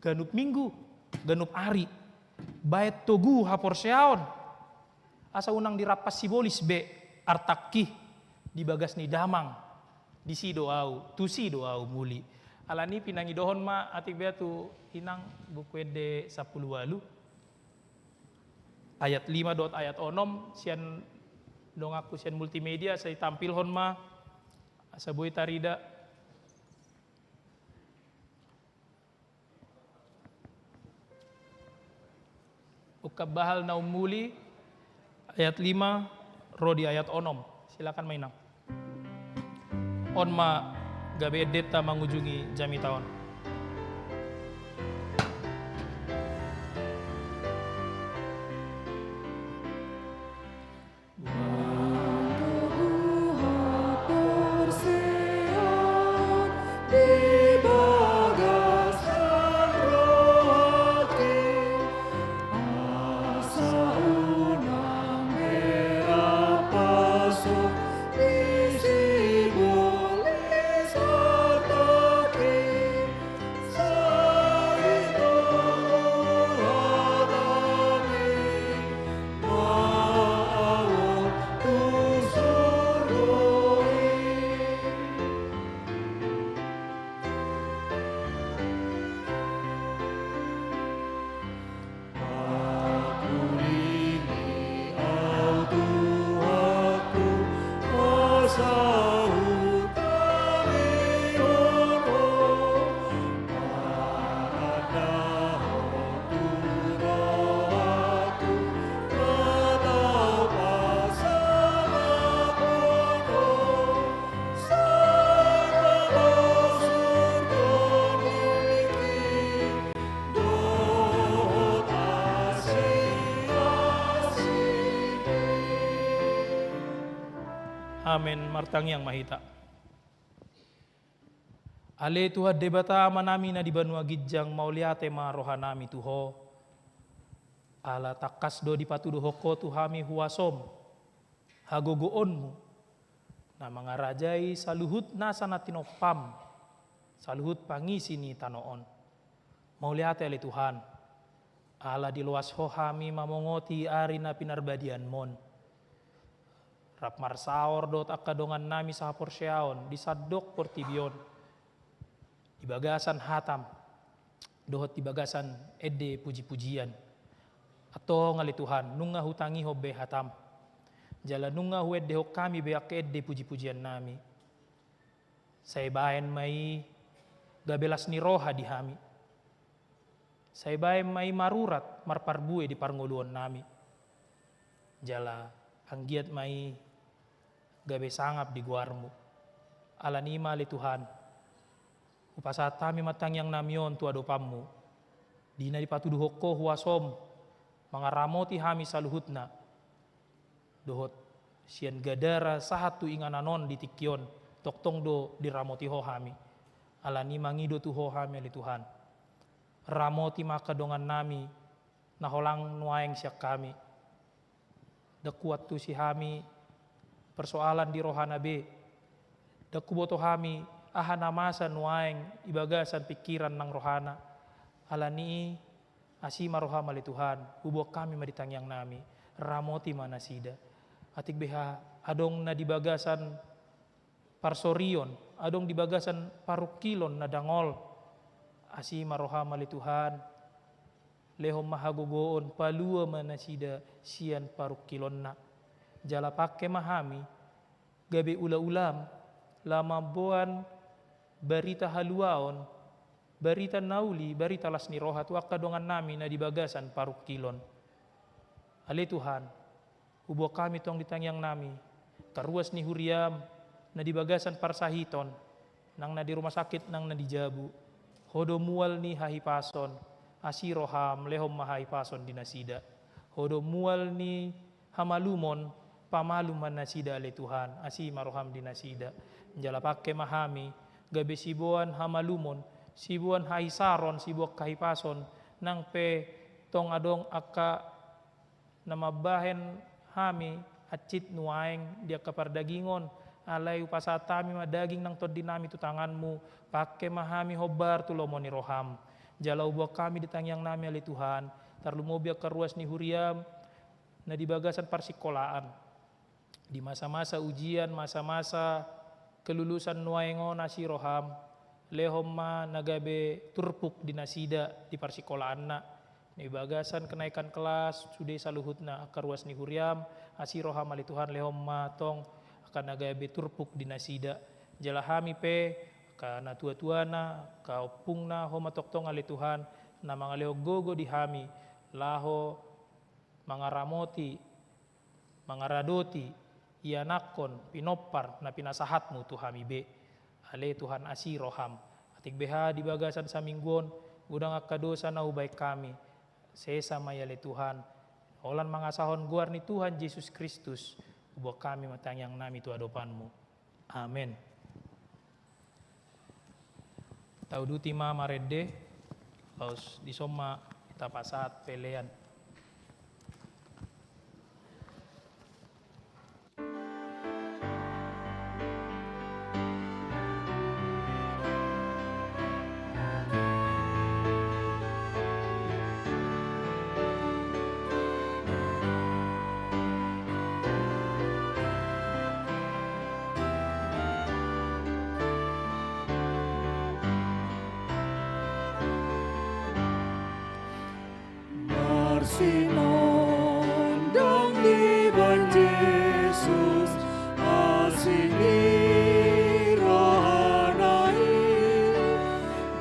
Ganup minggu, ganup ari, baen togu haporseaon. Asa unang dirampas sibolis be artangki di bagas ni damang, disi do au, tusi do au muli. Alani pinangidohon ma atik be tu inang buku ende sampulu ualu, ayat lima dohot ayat onom, sian donganku sian multimedia, sai tampilhon ma, asa boi tarida. Ungkap bahal na ummuli, ayat lima ro di ayat onom. Silakan ma inang. On ma gabe endenta mangujungi jamita on. Amen. Martangiang ma hita. Ale Tuhan Debata Amanami na di banua ginjang, mauliate ma rohanami tu Ho. Ala tangkas do dipatuduhon Ho tu hami huasom, hagogoonmu, na mangarajai saluhut nasa na tinompam, saluhut pangisi ni tano on. Mauliate ale Tuhan, ala diloas Ho hami mamongoti ari na pinarbadianmon. Rap marsaor dohot angka dongannami sahaporseaon di sandok portibi on, di bagasan hatam, dohot di bagasan ende pujipujian. Antong ale Tuhan, nunga hutangihon be hatam. Jala nunga huendehon hami be angka ende pujipujiannami. Sai baen ma i gabe las ni roha di hami. Sai baen ma i marurat marparbue di parngoluonnami. Jala anggiat ma i gabe sangap di goarmu. Alani i ma ale Tuhan, hupasahat hami ma tangiangnami on tu adopanmu. Di na dipatuduhon Ho huasom, mangaramoti hami saluhutna. Dohot sian gadara sahat tu inganan on di tingki on, tongtong do diramoti Ho hami. Alani i mangido tu Ho hami ale Tuhan. Ramoti ma angka dongannami, na holang nuaeng sian hami. Ndang huantusi hami persoalan di rohana be. Ndang huboto hami aha na masa nuaeng di bagasan pingkiran nang rohana. Alani i, asi ma roham ale Tuhan, huboan hami ma di tangiangnami, ramoti ma nasida. Atik beha adong na di bagasan parsorion, adong di bagasan parungkilon na dangol. Asi ma roham ale Tuhan, lehon ma hagogoon, palua ma nasida sian parungkilonna. Jala pangke ma hami, gabe ulaulaM, laho mamboan barita haluaon, barita na uli, barita las ni roha tu angka dongannami na di bagasan parungkilon. Ale Tuhan, huboan hami tong di tangiangnami, angka ruas ni huriaM na di bagasan parsahiton, nang na di rumah sakit, nang na di jabu. Ho do mual ni hahipason, asi roham lehon ma hahipason di nasida. Ho do mual ni hamalumon, pamalum ma nasida ale Tuhan, asi ma roham di nasida. Jala pangke ma hami, gabe siboan hamalumon, siboan hahisaron, siboan hahipason, nang pe tong adong angka na mambahen hami hansit nuaeng di angka pardagingon, alai hupasahat hami ma daging nang tondinami tu tanganmu, pangke ma hami hombar tu lomo ni roham. Jala huboan hami di tangiangnami ale Tuhan, tarlumobi angka ruas ni huriam, na di bagasan parsikolaan. Di masa-masa ujian, masa-masa kelulusan nuaeng on asi roham, lehon ma na gabe turpuk di nasida di parsikolaanna. Di bagasan kenaikan kelas, sude saluhutna angka ruas ni huriam, asi roham ale Tuhan lehon ma tong angka na gabe turpuk di nasida. Jala hami pe, angka na tua-tuana, angka ompungna, ho ma tongtong ale Tuhan, na mangalehon gogo di hami, laho mangaramoti, mangaradoti, ianakhon, pinompar, na pinasahatmu tu hami be. Ale Tuhan asi roham. Atik beha di bagasan saminggu on, godang angka dosa na hubahen hami. Sesa ma i ale Tuhan. Holan mangasahon goar ni Tuhan Jesus Kristus, huboan hami ma tangiangnami tu adopanmu. Amen. Tauduti ma marende, laos dison ma tapasahat pelean. Marsinondang dibahen Jesus asi ni rohana i,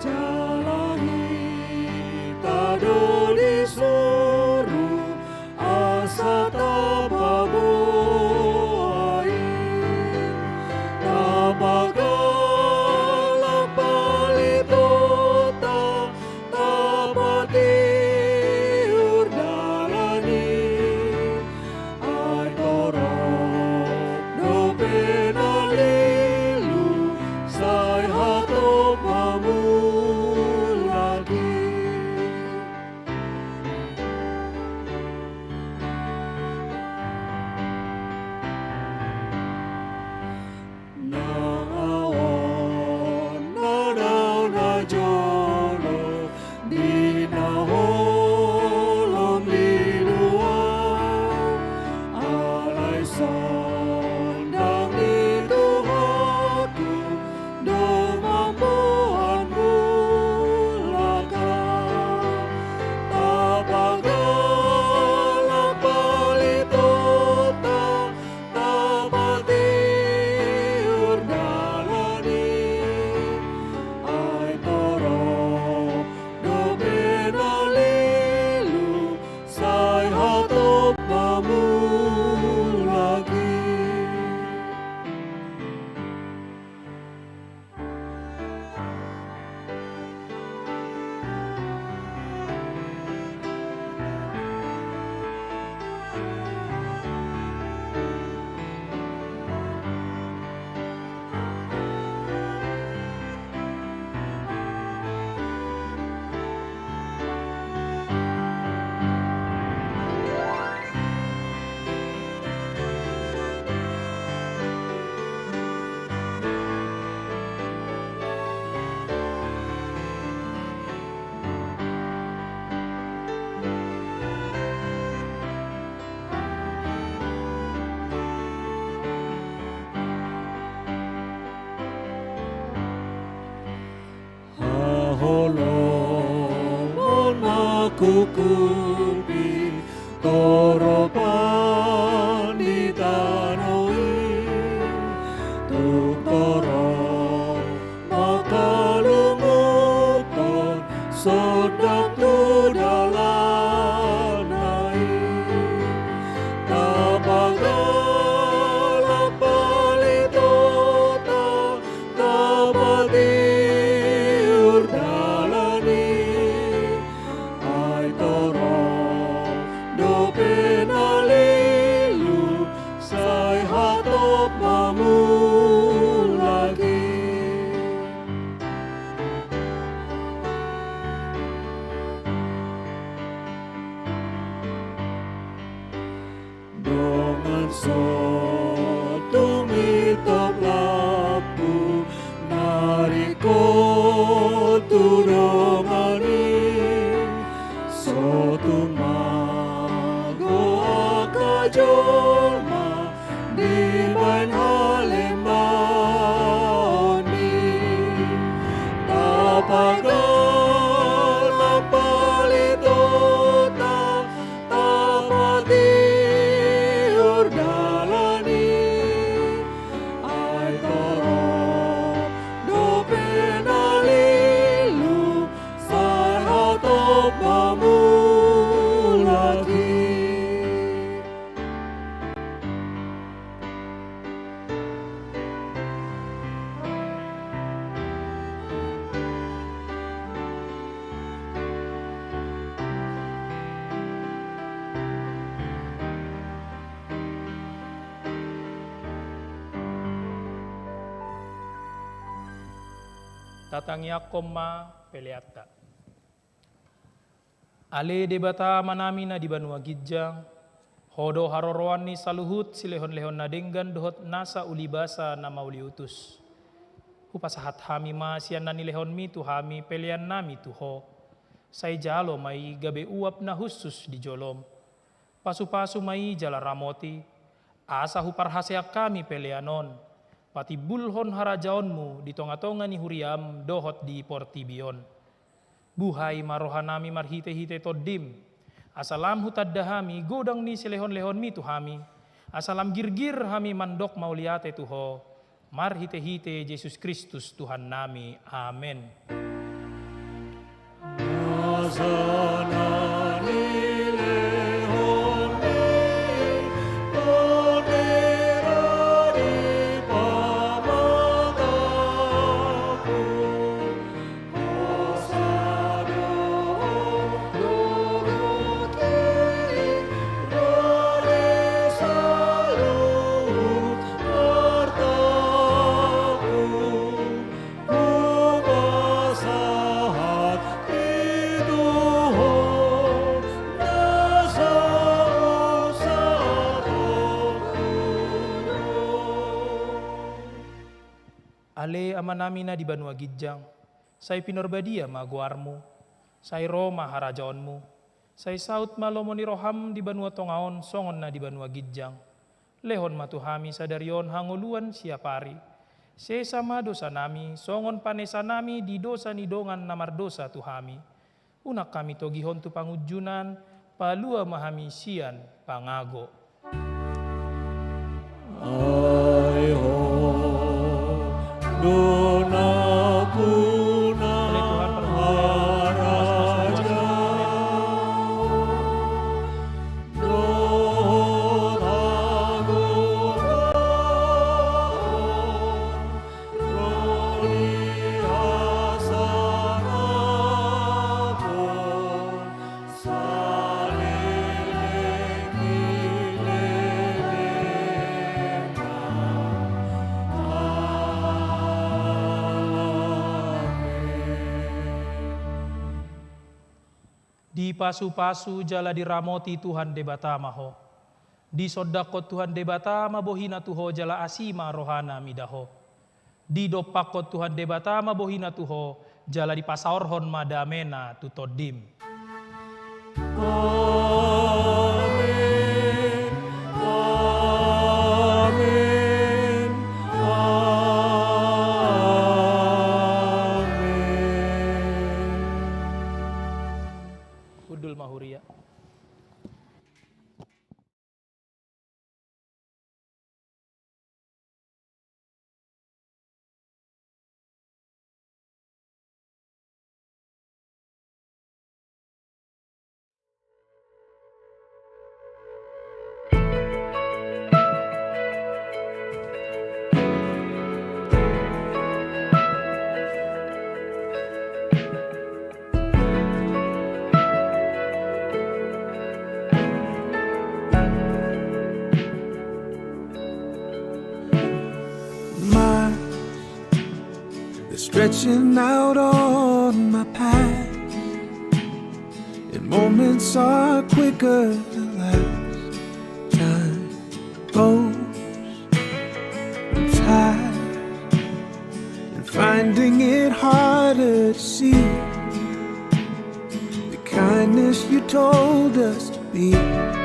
jala hita do disuru asa tapaboa i, tapagalak palitonta, tapatiur dalan i, ai torop dope na lilu, sai hatop mamulak i. Na aon na dao na jolo di na holom lilu au, alai sondang ni Tuhanku do mamboan mulak au. Tapagalak palitonta, tapatiur dalan i, ai torop dope na lilu, sai hatop mamulak i. Haholomon mangkukupi toropan di tano i, tung torop mangkalunguthon sondang tu dalanna i. Tapagalak palitonta, tapatiur dalan i, ai torop dope Sotung i top lampu na ringkot tu dongan i, sotung mago angka jolma dibahen halembaon i. Tapagal ma palitonta, tapatiur dalan i. Ai torop dope na lilu, sai hatop mamulak i. Tatangiangkon ma peleanta. Ale Debata Amanami na di banua ginjang, Ho do haroroan ni saluhut silehonlehon na denggan dohot nasa ulibasa na mauliutus. Hupasahat hami ma sian na nilehonmi tu hami peleannami tu Ho. Sai jalo ma i gabe uap na hushus di jolom. Pasupasu ma i jala ramoti, asa huparhaseang hami pelean on patimbulhon harajaonmu di tongatonga ni huriam dohot di portibi on. Buhai ma rohanami marhitehite Tondim, asa lam hutanda hami godang ni silehonlehonmi tu hami, asa lam girgir hami mandok mauliate tu Ho, marhitehite Jesus Kristus Tuhannami. Amen. Ale Amanami na di banua ginjang, sai pinarbadia ma goarmu, sai ro ma harajaonmu, sai saut ma lomo ni roham di banua tonga on songon na di banua ginjang. Lehon ma tu hami sadari on hangoluan siapari. Sesa ma dosanami songon panesanami di dosa ni dongan na mardosa tu hami. Unang hami togihon tu pangunjunan, palua ma hami sian pangago. Ai Ho do nampuna harajaon dohot hagogoon, ro ni hasangapon saleleng ni lelengna. Amen. Dipasupasu jala diramoti Tuhan Debata ma ho. Disondangkon Tuhan Debata ma bohina tu ho jala asi ma rohana mida ho. Didompakkon Tuhan Debata ma bohina tu ho, jala dipasaorhon ma damena tu tondim. Amen. Amen. Amen. Hundul ma huria. Miles, they're stretching out on my path, and moments are quicker than last time. See the kindness you told us to be.